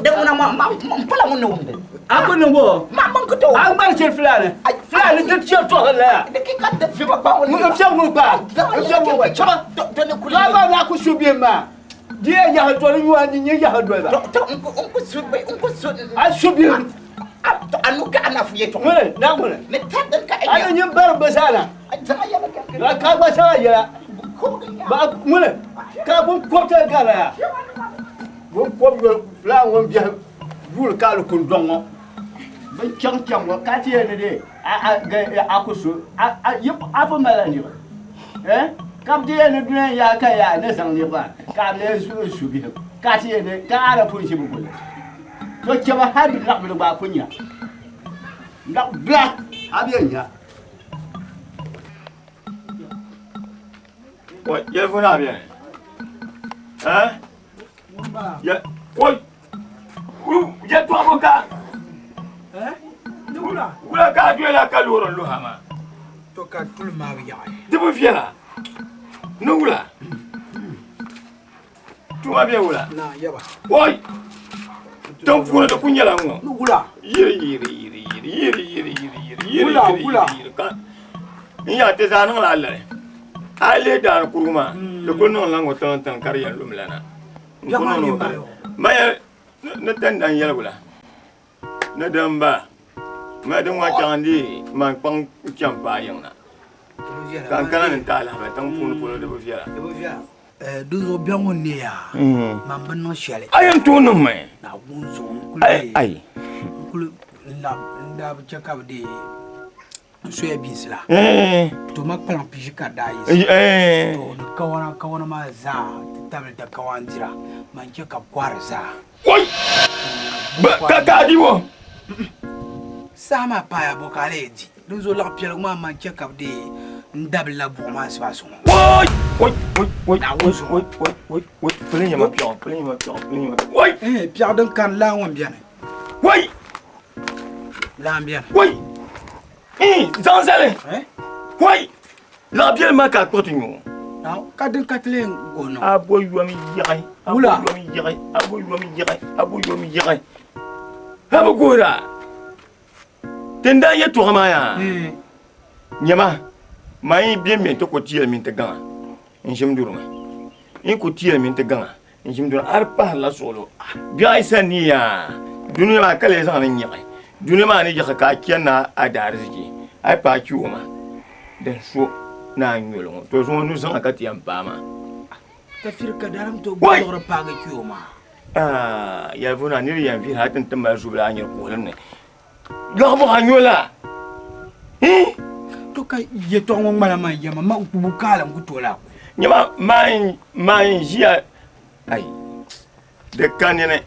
Di ŋuna maa m pala ŋun ni wumdi. A ku niŋ o. Ma man ku tooi. A ŋmari chɛ Fulani. Fulani di chɛ tɔɣiri la ya. Di ki ka di fi ba kpa N fiɛbi ŋun kpa. N fiɛbi ŋun kpa. Chɛba. Laa maa ni a ku su bihim maa. Di yɛn yahi doli nyuwa ni nyɛ yahi doli ba. To n ku su n ku su. A su bihim. A nu ka anafu yɛtɔɣa. Ŋuni na ŋuni. Ni ta din ka A ni nyin bari bi zaa na. Ka gba zaŋ a yɛla. Ba ŋuni ka bin kɔbita gari ya. Bin kɔb yoli fulani ŋun biɛhi yuuli ka ali kundɔŋ ŋɔ. Bin chaŋ chaŋ ŋɔ ka ti yɛli ni dee a a ku su a a pun malila niriba. Eh? Ka bi ti yɛli ni dunia yaa ka yaa ni zaŋ niriba ka a lee su bihim ka a ti yɛli ni ka a na pun ʒi bi guli. To chɛba hali bi laɣibili gba a ku nya. Laɣibila a bi yɛn nya. Wai, yɛlifu naa beni. Eh? Ya, wai. Yɛtɔɣa bɔ ka? Eh? Wula? Wula ka a doya ka loori luha maa? To ka tuli maa bi yaɣi. Di bi viɛla. Ni wula? Tuma bɛ wula? Na yaba. Wai. Tiŋ puuni di ku nyɛla ŋɔ. Ni wula? Yiri yiri yiri yiri yiri yiri yiri yiri yiri Wula, yiri wula. yiri yiri ka n yaa ti zaa niŋla alali. A lee daani kurugu maa di kuli niŋla ŋɔ tiŋ tiŋ ka di yɛn lumi lana. N ku niŋ o maya ni tindan yɛligu la ni din ba ma din ŋɔ chaŋ di man kpaŋ chaŋ paai yiŋ na ka n kana ni n taai lahabali tiŋ puuni polo di bi viɛla. Dinzuɣu biɛɣu ŋɔ neeya man bi niŋ shɛli. A yɛn tooi niŋ mi. Naawuni zuɣu n kuli ai n kuli n daa bi chɛ ka bi deei n soya biinsi la. To ma kpalaŋ pishi ka daa yiɣisi. To ni kawana kawana maa zaa ti tabili ti kawan dira man chɛ ka bi kɔhiri zaa. Oi! Ka ka a di ŋɔ? Saha maa paaya bɔ ka a lee di? Dinzuɣu laɣ piɛligu maa man chɛ ka bɛ deei n dabili la buɣim asibaasi ŋɔ. Oi! Oi! Oi! Oi! Naawuni zuɣu. Oi! Oi! Oi! Oi! Pili nyɛma piɛɣu, pili nyɛma piɛɣu, pili nyɛma piɛɣu. Oi! Eh, piɛɣu din kani laa ŋɔ m-beni. Oi! Laa m-beni. Oi! Eh, zaŋ zali. Eh? Oi! Laɣ piɛli maa ka a kpuɣi ti nyu. Ka din ka ti lee guhi niŋ. A bo yom yaɣi. A bo Wula? yom yaɣi. A bo yom yaɣi. A bo yom yaɣi. A bi guhira. Tindan yɛtɔɣa maa yaa. Nyama, man yi bɛ mini ti ku ti yɛli mini ti gaŋa n ʒim durimi. N ku ti yɛli mini ti gaŋa n ʒim durimi. A di pahirila suɣulo. Biɛɣu yi sa ni yaa, dunia maa ka lee zaŋ li nyaɣi. Dunia maa ni yiɣisi ka a chani ni a da ariziki, a yi paai kpi o maa, din so ni a nyoli ŋɔ. To zuŋɔ nuzaŋa ka ti yɛn paai maa. Tafiri ka darim tooi gbubi liɣiri paagi kpi o maa. Ah, yɛli niri yɛn vihira ti ti mali zubila a nyiri kuhili ni. Lɔɣibu a nyo la? To ka yɛtɔɣa ŋɔ ŋmana man yɛma ma bu kaali n ku tooi la. Nyama maa n ʒiya ai di ka nini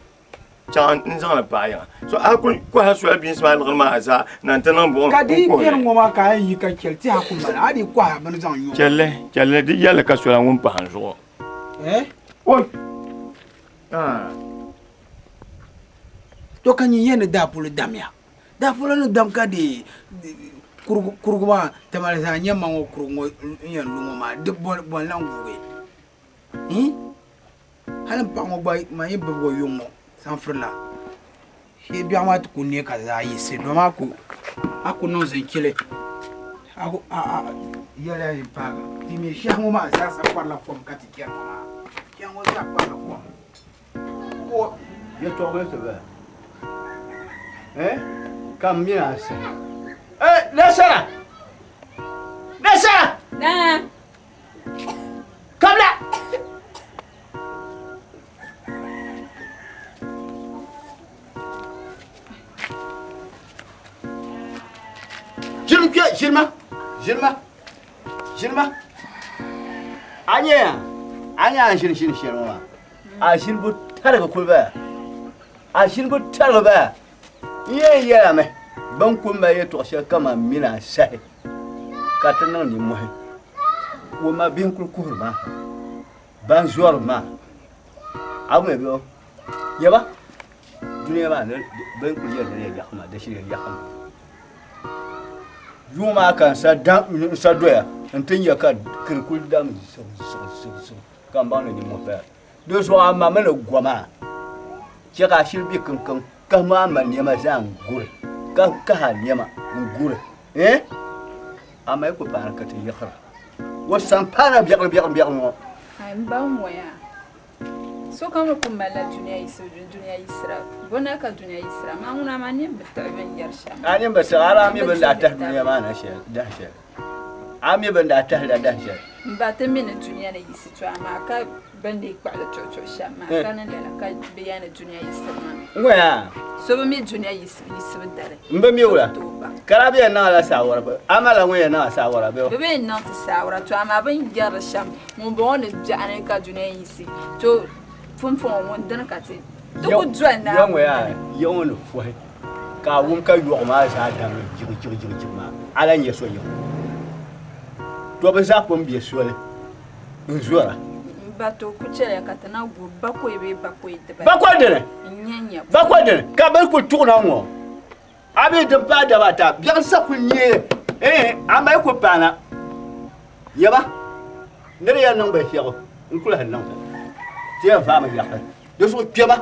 chaŋ n zaŋli paai yiŋa so a kuli kɔhila soya biinsi maa liɣiri maa zaa na n ti niŋ buɣim Ka di yi n kuhili. beni ŋɔ maa ka a yɛn yi ka chɛli ti a ku mali a di kɔhi a bini zaŋ nyo. Chɛlli chɛlli di yɛlli ka sola ŋun pahi n zuɣu. Eh? Oi! Ah. To ka nyin yɛn ni daa polo damya. Daa polo ni dam ka di kurugu maa tamali zaa nyɛ ma ŋɔ kurugu ŋɔ n yɛn lu ŋɔ maa di boli lan guugi. Hi? Hali m paɣa ŋɔ gba man yi bibigi o yuŋ ŋɔ sanfirila shee biɛɣu maa ti ku neei ka zaa yiɣisi dama a ku niŋ zinchili a yɛliya yi paagi ti mi shɛhi ŋɔ maa zaa sa kparila kom ka ti chani ŋɔ maa shɛhi ŋɔ zaa kparila kom. Ko yɛtɔɣili ti bala eh ka m mini a saha eh Nasara Nasara Naa kabila ʒini kpe ʒini ma ʒini ma ʒini ma a nyɛ ya a nyɛ a ni ʒini ʒini shɛli ŋɔ maa a ʒinibu tarigi kuli bala a ʒinibu tarigi bala n yɛn yɛlimi bɛn ku mali yɛtɔɣ shɛli kaman m mini a sahi ka ti niŋ nimmɔhi o ma bihi n-kuli kuhiri maa ban zɔri maa a wumya bɛ yaba dunia maa ni bɛn kuli yɛli ni di yɛn yaɣimi maa di shiri yɛn yaɣimi yuŋ maa ka n sa doya nti nya ka kiri kuli dam ziɣ ziɣ ziɣ ziɣ ka n baŋ ni nimmohi paya. Di zuɣu a ma mi ni goma chɛ ka a shiri be kiŋkiŋ ka a ma nɛma zaa n-guri, ka kahi a nɛma n-guri. Eh? Amaa yi ku paani ka ti yiɣisira. O san paana biɛɣili biɛɣili biɛɣili ŋɔ. Ai m ba ŋɔ yaa, sokam ni ku malila dunia yiɣisibu dunia yiɣisira. Bɔna ka dunia yiɣisira, amaa ŋuna maa nini bi tiɣi bɛ ni yɛri shɛm. A nini bi tiɣi, a daa mi bɛ ni daa tahi dunia maa na shɛli dahin shɛli. A mi bɛ ni daa tahi la dahin shɛli. M ba ti mi ni dunia ni yiɣisi to, amaa ka. Bɛ ni dii kpaɣili tuɣituɣi shɛm maa, ka ni lala ka bɛ yɛli ni dunia yiɣisibu maa. N-ŋɔya? So bi mi dunia yiɣisibu dali. M bi mi wula? Ka daa bɛ yɛn niŋ a la saawara bɛ? A ma la ŋun yɛn niŋ a saawara bɛ? Bɛ bi yɛn niŋ ti saawara, to amaa bɛ ni yɛri di shɛm, ŋumbɔŋɔ ni biɛɣu ni ka dunia yiɣisi, to pumpɔŋɔ ŋun dini ka ti ti ku doli Naawuni. Ya ŋɔya, ya ŋɔ ni fɔhi ka a wum ka yɔɣu maa zaa damdi jigijigijigijigi maa, a lahi nya so yiŋ. To bɛ zaa pun be soli. N zɔra. M ba to ku chɛliya ka ti na gu bakɔi bee bakɔi dibaayi. Bakɔi dini? N nya nya. Bakɔi dini ka bɛ kuli tuɣina ŋɔ? A mi din paai daba ata biɛɣu sa kuli neei eeh a mali kuli paana. Yaba ni di yɛn niŋ binshɛɣu n kuli lahi niŋ li ti yɛn vaami yaɣili di zuɣu kpɛma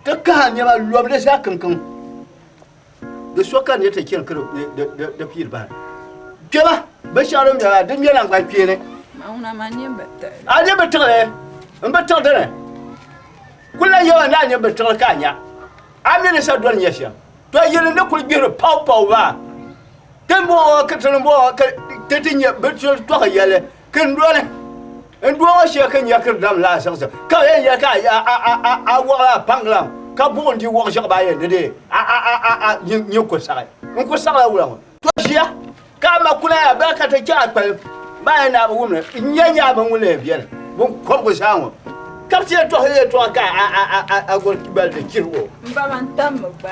ti kahi nɛma lɔbi di zaa kiŋkiŋ. Di so ka nir ti chani ka di piiri bahi. Kpɛma, binshɛɣu din bela di ŋme naŋgban kpeeni. A nini bi tiɣili, m bi tiɣi dini. Kul lahi yɛma ni a nini bi tiɣili ka a nya. A mi ni sa doli nya shɛm. To yili ni kul gbihiri pawupawu maa. Ti ni bɔŋɔ ka ti ni bɔŋɔ ka ti ti nya bɛ tɔhi yɛli ka n doli. N doo ŋɔ shee ka nya ka di dam laa siɣisi ka bɛ yɛn yɛli ka a wɔɣila a paŋgilam ka buɣim di wɔɣ ʒiɛɣu baa yɛn di dee a nyin ku saɣi n ku saɣila wula ŋɔ. To ʒiya ka a ma kuna ya baa ka ti chɛ a kpalim maa yɛn naa bi wumli n nya nya bɛ ŋun lee beni binkɔbigu zaa ŋɔ ka bɛ ti yɛn tɔhi yɛltɔɣa ka a guli bali di chirigu o. M ba man tammi gba.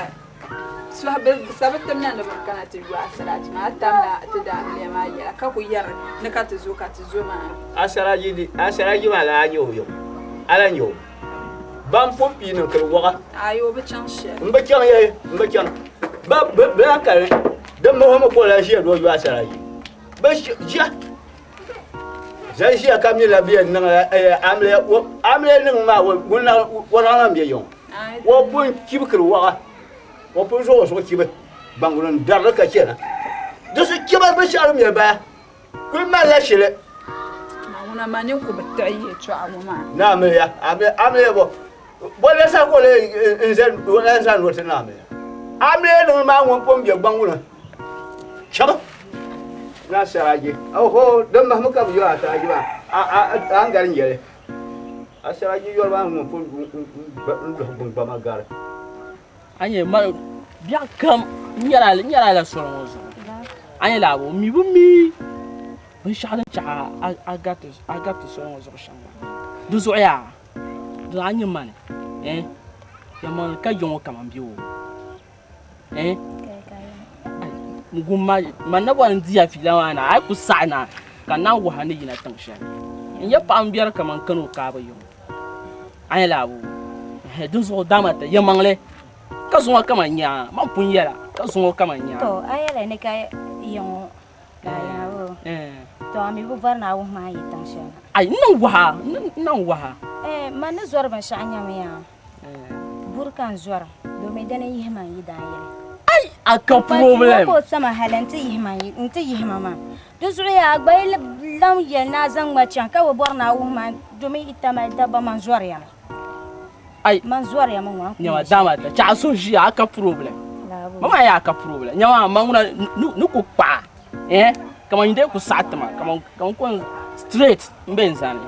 Sabi timna ni bɛ kana ti yo asarachi maa, a tamla ti daamiliya maa yɛla ka ku yɛri ni ka ti zo ka ti zo maa. Asarachi maa laa nyɛ o yiŋ, a lahi nyɛ o ban pun pii niŋ kili wɔɣa. Ayi o bi chaŋ shɛli. M bi chaŋ yayi, m bi chaŋ. Bɛ lahi kali di mahimi ka o lahi ʒiya ni o yo asarachi. Bɛ ʒiya zali ʒiya ka mi la bɛ yɛn niŋla amiliya amiliya niŋ maa o naɣ lan be yiŋ. O pun chibi kiri wɔɣa, o pun zaŋ o zuɣu chibi baŋguli n-dari li ka chana. Di su chiba binshɛɣu din be baya kuli malila shili. Ŋuna maa nini ku bi tiɣi yɛltɔɣa ŋɔ maa. Ni amiliya, amiliya bɔ? Bɔ la saha ka o lee n-zani ni o ti niŋ amiliya? Amiliya niŋ maa ŋun pun be gbaŋguli chaba ni asaraji. Oho, din mahimi ka bɛ yo asaraji maa, a ni gari n-yɛli. Asaraji yɔri maa ŋun pun n-lɔhi gbuŋgbama gari. A nyɛ ma biɛɣu kam n nyɛla la soli ŋɔ zuɣu a nyɛ laa mi bi mi binshɛɣu din chɛ a gariti soli ŋɔ zuɣu shɛm maa di zuɣu yaa di a nyɛ mani yɛlimaŋli ka ya ŋɔ kaman bɛ o Man na bɔri n di ya fiila maa na a yi ku saɣi na ka n naan wuhi a ni yina tiŋ shɛli n ya paɣa m biɛri kaman Kano kaaba yiŋ a nya laabu dinzuɣu dama ti yɛlimaŋli ka zuŋɔ kaman nya man pun yɛla ka zuŋɔ kaman nya. To a yɛla ni ka yiŋɔ ka a yaabo to a mi bi bɔri ni a wuhi ma a yi tiŋ shɛli na. Ai n niŋ wuhi a n niŋ wuhi a. Man ni zɔri binshɛɣu nyami yaa. Buri ka n zɔra domi dini n yihi ma n yi daan yili. Ai a ka problem. Ka o sama hali n ti yihi ma maa. Di zuɣu yaa a gba yi lan yɛli ni a zaŋ ma chaŋ ka bi bɔri ni a wuhi ma domi yi tamali dabba man zɔri ya mi. Ai. Man zɔri ya mi ŋɔ. Nyama dama ta chaɣa so ʒiya a ka problem. Ma maa yaa a ka problem. Nyama ma ŋuna ni ku kpaɣa eh kaman yi dee ku saɣi ti ma kaman ko straight n be n zani.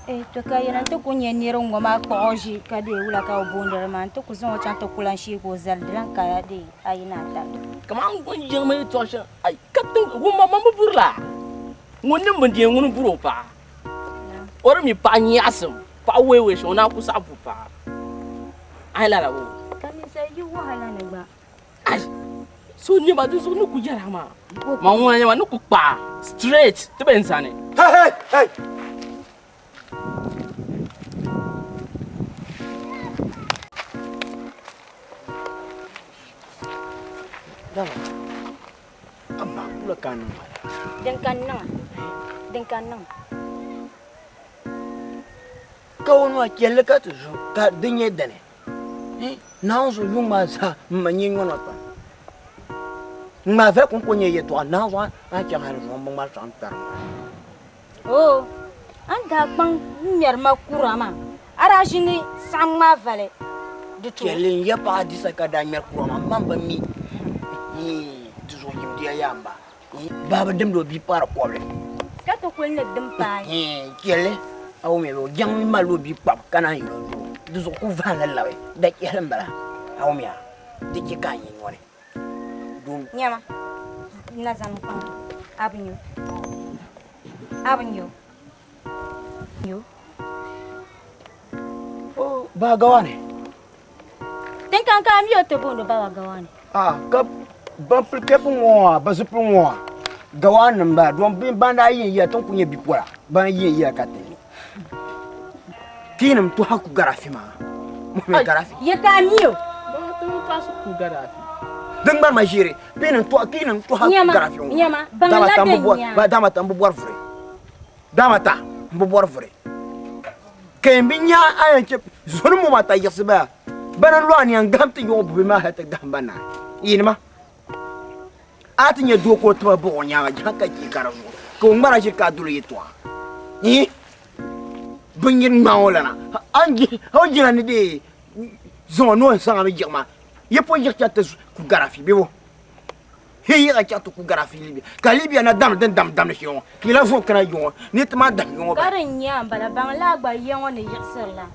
Eh, to ka yɛli n-ti ku nya nir ŋ-ŋɔ maa kpuɣ o ʒi ka deei wula ka bɛ booni li maa n-ti ku zaŋ o chaŋ ti ku lan sheeg o zali di lan kaya deei ayi ni ata. Kaman ŋun yiŋmi yɛtɔɣ shɛŋa, ai, ka tiŋ ŋun ma man bi buri la, ŋun niŋ bindee ŋuni buri o paɣa. O di mi paɣa nyaɣisim, paɣa weewee shɛm, o naan ku saɣi bu paɣa. A yi lala o. Ka ninsal yi wahala ni gba. Ai, so nɛma di zuɣu ni ku yɛra maa. Ma ŋuna nɛma ni ku kpaɣa straight ti bɛn zani. Hey, hey, hey! Dama, amma kula ka niŋ ma. Din ka niŋ, din ka niŋ. Ka o nua chɛlli ka ti zo ka di nyɛ dini. Naawuni zuɣu yuŋ maa zaa m ma nyɛ nyɔna pam. N ŋmaai vali kɔŋko nyɛ yɛtɔɣa Naawuni zuɣu a ni chaŋ hali zuɣu m bi ŋmari saɣim kpɛri ŋɔ. Oo, a ni daa kpaŋ ŋ-ŋmɛri ma kura maa, a daa ʒini saɣim ŋmaai vali di tooi. Chɛli n ya paɣa di sa ka daa ŋmɛri kura maa, m ma m-bi mi. Di zuɣu yimdiya yaa m ba. Baa bi dimdi o bia paari kɔbili. Ka ti kuli ni dim paai. Chɛli. A wumya bɛ o jaŋ mi mali o bia kpabu ka naan yɛl o zuɣu. Di zuɣu ku vahim la labi, dachɛhili m-bala. A wumya? Di chɛ ka a nya nyɔri. Doo. Nyama, n na zani kpaŋ a bi nya o. A bi nya o. Nya o. O, Baa Gawani. Din kan ka a mi o ti booni Baba Gawani. Ah, ka ban pili kɛpu ŋɔ maa, ba zipili ŋɔ maa, Gawani nim bala, don bin ban daa yin yiya tin ku nyɛ bipola, ban yin yiya ka ti kiinim tuha ku garafi maa. Muhammed Garafi. Ye ka a mi o. Din ŋmari ma ʒiiri, piinim tuha kiinim tuha ku garafi ŋɔ. Nyama, baŋ la din nya. Dama ta n bi bɔri vuri. Dama ta n bi bɔri vuri. Ka yɛn bi nya a yɛn chɛ zoni ŋɔ maa ta yiɣisi baya bana n-lo a ni yɛn gahim ti yɔɣi bubi maa hali ti gahim ba naai. Yinima, a ti nya doo ka o tiba buɣ o nyaaŋa jahi ka chɛ ka di zuɣu ka o ŋmara ʒiri ka a dol o yɛtɔɣa. Ii, binyini ŋmaŋ o lana, a ni jina ni dee zaŋ o ni o ni saŋa mi jiɣi maa, yi pun yiɣi chaŋ ti ku Garafi bee bo? He yiɣa chaŋ ti ku Garafi Libya, ka Libya na damdi din damdi damdi shɛli ŋɔ, ka yi lahi zaŋ kana yiŋɔ ni ti maa dam yiŋɔ Ka bahi. din nya m-bala, baŋ la a gba ya ŋɔ ni yiɣisiri la.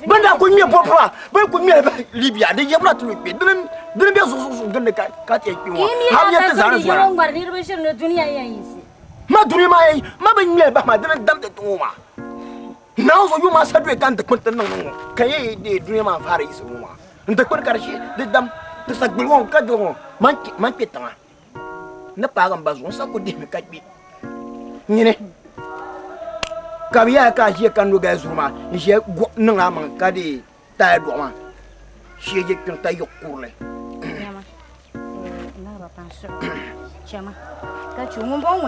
Bɛ daa kuli ŋme bɔbira, bɛ ni kuli ŋmɛli bahi Libya, di yirina ti lu kpe, dini dini be zuɣu zuɣu gindi ka ka ti yɛn kpe ŋɔ, Ka yi mi hal daa nyɛ ka ti zaa ni gindi zɔra. yino ŋmari niriba ʒiri ni dunia yɛn yiɣisi. Ma dunia maa yɛn, ma bi ŋmɛli bahi maa, dini n-damdi ti ŋɔ maa. Naawuni zuɣu yuma sa doya ka n dikpuni ti niŋ ŋɔ, ka yɛ yi deei dunia maa n-faari yiɣisibu ŋɔ maa. N dikpuni ka di shee di dam ti sa gbuli ŋɔ ka dili ŋɔ man kpe tiŋa. N ni paagi m ba zuɣu n sa ku dihimi ka kpe nyini. Ka bɛ yɛla ka a ʒiya ka no gali zuri maa n ʒiya niŋ a maŋ ka deei taaya dɔɣu maa shee je kpiŋ ta yiɣi kurili.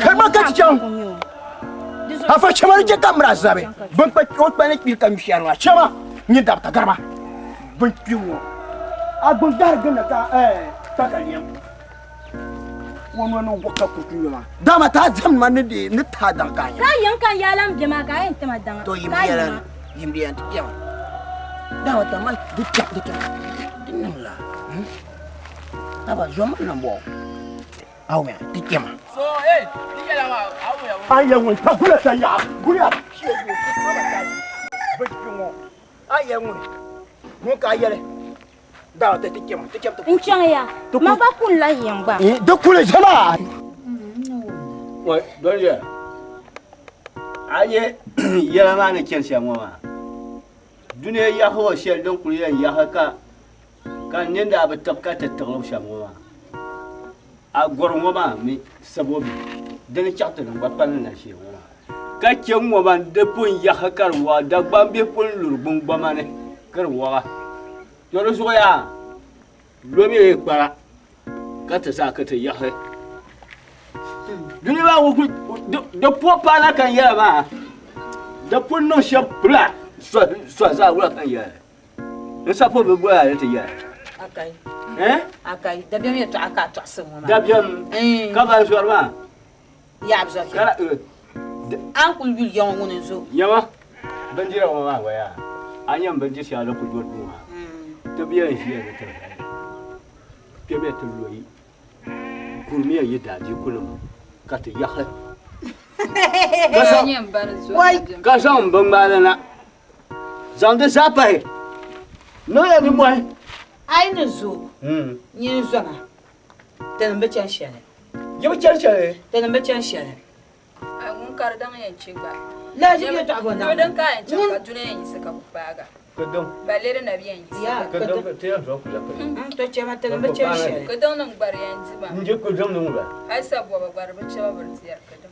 Karima ka ti chaŋ. Afa chɛma di chɛ ka miri a zabi bin kpa o kpa ni kpiri ka nyu shɛli maa chɛma nyini dabita garima bin kpi ŋɔ a gbun gahari ginda ka takaliyam o noli ni wuɣi ka kuriti nyo maa dama ti a diɛmdi ma ni di ni tahi daŋ ka a nya. Ka yiŋ ka n yaa lan be maa ka a yɛn ti ma daŋa. To yim yɛla yim di yɛn ti kpɛma dama ta mali di kpɛm di kpɛm di niŋ la. Aba zom n bɔŋɔ awo ti kpɛma. So hey, ti yɛla maa awo ya. An yɛ ŋun ta gula ta yaɣa gula bi kpɛŋɔ a yɛ ŋun ŋun ka a yɛli daa ti ti kpɛma ti kpɛm ti. N chaŋ ya ma gba kun la yiŋ gba. Di kuli zama. Wai dɔnjɛ a yɛ yɛla maa ni chani shɛm ŋɔ maa dunia yaɣibu shɛli din kuli yɛn yaɣi ka Ka n nini daa bi tiɣi ka ti tiɣili shɛm ŋɔ maa, a gɔri ŋɔ maa mi sabo mi dini chaɣ ti niŋ gba pali na shee ŋɔ maa. Ka chɛ ŋɔ maa di pun yaɣi ka di wɔɣa, Dagbaŋ bihi pun luri gbuŋgbama ni ka di wɔɣa. To di zuɣu yaa lomi yi kpara ka ti zaa ka ti yaɣi. Dunia maa ŋɔ kuli di po paana ka n yɛla maa, di pun niŋ shɛb kpula soli zaa wula ka n yɛla. N sapo bi goya ni ti yɛli. Akai. Eh? Akai. Dabiɛm yɛltɔɣa ka a tɔɣisi ŋɔ maa. Dabiɛm? Ka ban zɔri maa? Yaa bi zɔri Kala, A ni kuli yuli ya ŋɔ ŋuni n-zo. Nyama, bindira ŋɔ maa gba yaa, a nyam bindir shɛŋa din kuli doli duu maa. Ti bi yɛn ʒiya ni ti vali. Kpɛmiya ti loyi Kurimiya yi daadiikunima ka ti yaɣi. Ka zaŋ m binŋmaali na. Zaŋ di zaa pahi. Niŋya nimmɔhi. A yi ni zo, nyin zoma, tinim bi chani shɛli. Yi bi chani shɛli? Tinim bi chani shɛli. Ai ŋun ka di daŋ yɛn chɛ gba. Lahiʒibu yɛltɔɣa bɔ Naawuni. Din ka a yɛn chaŋ ka dunia yɛn yiɣisi ka ku paaga. Balle di na bi yɛn yiɣisi Ya, ka. To chɛma tinim bi chani shɛli. Kadiŋ nim gba di yɛn di ba. N je kadiŋ nim gba. Hali sabɔba gba di bi chɛ ba bɛ di ti yɛri kadiŋ.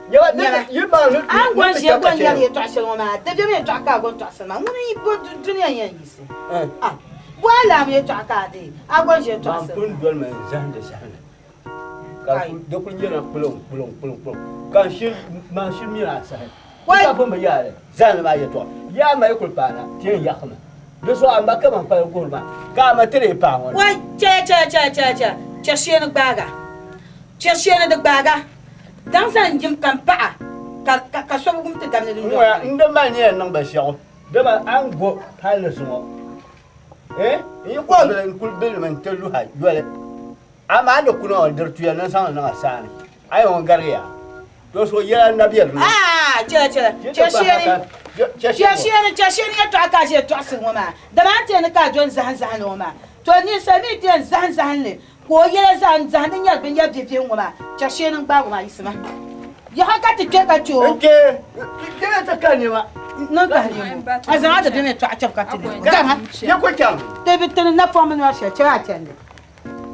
A ni gɔn ʒiya gɔn yɛri yɛtɔɣ shɛli ŋɔ maa, dabiɛm yɛtɔɣa ka a gɔn tɔɣisiri maa, ŋuni n-yi bo dunia yɛn yiɣisi? Bo alaama yɛtɔɣa ka a deei a gɔn ʒiya tɔɣisiri maa? Ban pun doli ma n-zahindi zahindi, ka di kul nyɛla kpuliŋ kpuliŋ kpuliŋ kpuliŋ, ka n shiri mi a saha. Di ka pun bi yaai li, zahindi maa yɛtɔɣa. Yaa ma yi kul paana, ti yɛn yaɣisimi. Di zuɣu a ma kaman kpali guhiri ma, ka a ma ti dii paai ŋɔ ni. Wai! Chɛya chɛya chɛya chɛya chɛya! Chɛrishiya ni gbaaga! Chɛrishiya ni di gbaaga! Daŋ zani n-jim ka m paɣa ka ka so bi wum ti damdi dundɔŋ N-ŋɔya, ni. n di mali nia niŋ binshɛɣu, dama a ni go palli zuŋɔ, eh, n yi kul bili n kul bilimi nti luhi a yoli, amaa a ni kuni ŋɔ n diri tuya ni n zaŋ li niŋ a saani, a yi ŋun garigi ya, to so yɛla n na be di ni. Aa! A chɛla chɛla chɛshɛni chɛshɛni chɛshɛni yɛtɔɣa ka a ʒiya tɔɣisiri ŋɔ maa dama a ni ti yɛn ni ka a doli zahim zahim li ŋɔ maa to ninsal mi ti yɛn zahim zahim li ka o yɛla zahim zahindi nyari binyɛr bihibihi ŋɔ maa chɛshɛni n-gbaagi o maa yiɣisima yaha ka ti kpe ka che o. N kpe kpɛma ti ka nɛma. Niŋ ka nɛma a zaŋ a di bɛ mi tɔɣa chɛbu ka ti li gama. Yi ku chaŋ. Ti bi tini napɔŋ mini nɔri shɛli chɛla a chandi.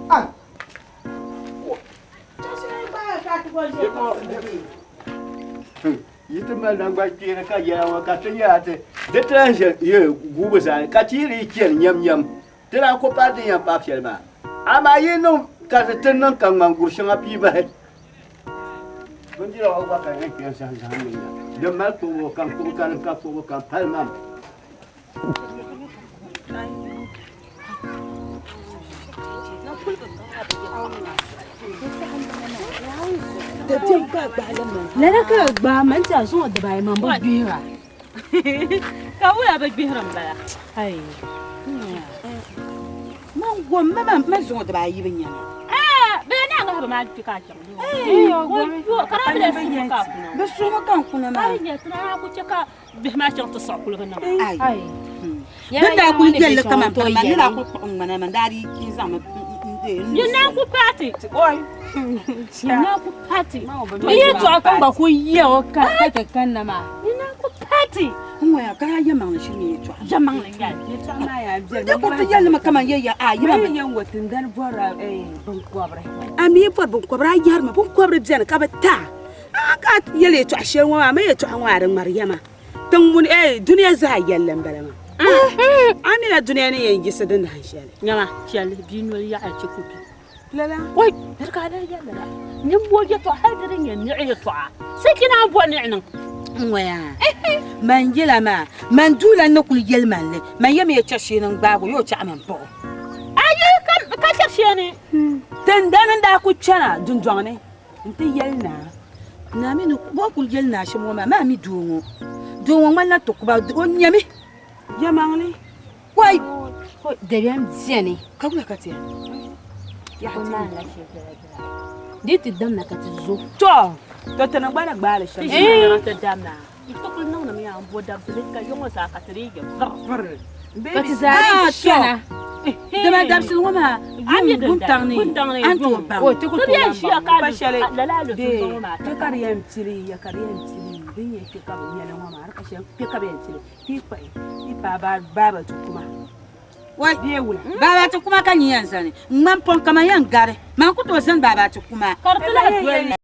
Ah. Yi ti mali naŋgban kpeeni ka yɛla ŋɔ ka ti nyɛla ti di ti lahi ʒe ye guubu zaa ni ka ti yi dii chani nyamnyam ti daa ku paai ti ni yɛn paai shɛli maa. Amaa yi niŋ ka di ti niŋ ka ŋmani guri shɛŋa pii bahi. Bindira ŋɔ gba ka yɛn kpɛm zahim zahim mi nya. Din mali kpuɣibu kam kpuɣi ka din ka kpuɣibu kam pali mam. Lala ka gbaai ma n-ti a zuŋɔ dibaayi man bi gbihira. Ka wula bi gbihiri m-bala? Man gom ma man zuŋɔ dibaayi bi nyɛma. Bɛ yɛn naa ŋahiba maa kpe ka a chaŋ. Bɛ suhimi ka n kuna maa. Bihi maa chaŋ ti siɣi kuliga na maa. Ai. Din daa kuli yɛlli kaman piri man ni daa kuli kpuɣi ŋmana man daa di n zaŋmi Yi naan ku paati. Oi. Yi naan ku paati. Di yɛltɔɣa kam gba ku yɛ o ka ti kanna maa. Yi naan ku paati. N ŋɔya ka yaa yɛmaŋli shiri nyɛ yɛltɔɣa. Yɛmaŋli nyɛli. Yɛltɔɣa maa yaa viɛli. Di kuli ti yɛlli mi kaman yɛ ya a yima. Mali yɛn ŋɔ tindani bɔrila binkɔbiri. A mi bɔri binkɔbiri a yɛrimi binkɔbiri bɛni ka bi ta. A ka yɛli yɛltɔɣa shɛli ŋɔ maa, a mi yɛltɔɣa ŋɔ a di ŋmari ya maa. Tiŋ ŋuni eh dunia zaa yɛlli m-bala maa. A mi la dunia ni yɛn yiɣisi di nahin shɛli. Nyama, chɛli bia noli yaɣi chɛ ku bi. Lala. Oi, di ka a daa yɛli la. Nimmoo yɛtɔɣa hali di din nyɛ niɣi yɛtɔɣa. Sai ti naan bɔ niɣi niŋ. N ŋɔya, man yɛla maa, man duula n ni kuli yɛli man li, man yɛmi ya chɛri sheeni n-gbaag o, ya o chaɣi man paɣ o. Ayi, ka chɛri sheeni. Tindani n-daa kuli chana dundɔŋ ni. N-ti yɛli naa, naa mi ni o ni kuli yɛli naa shɛm ŋɔ maa, maa mi doo ŋɔ, doo ŋɔ ŋmanila ti kuba, o nyami yɛmaŋli wai! Dabiɛm beni. Ka wula ka ti yɛn? Di ti damna ka ti zo. Tɔ! To ti ni gba ni gbaali shɛm. Ti ʒi ti damna. Ti kuli niŋdimi yaa m-bo dabisili ka yiŋɔ zaa ka ti dii je viri. Ka ti zaa dii chana. Dama dabisili ŋɔ maa yuŋ wuntaŋ ni a ni tooi baŋ. O ti ku tooi lan baŋ. Pa shɛli kpe ka di yɛn pili ya ka di yɛn pili din nyɛ kpe ka bɛ nyɛli ŋɔ maa di ka shɛli kpe ka bɛ yɛn pili ti yi kpahi yi paai baaba ti kuma. Wai Bee wula. Baaba ti kuma ka nyin yɛn zani n ŋmani pɔŋ kaman yɛn gari man ku tooi zani baaba ti kuma. Ka di ti lahi doli.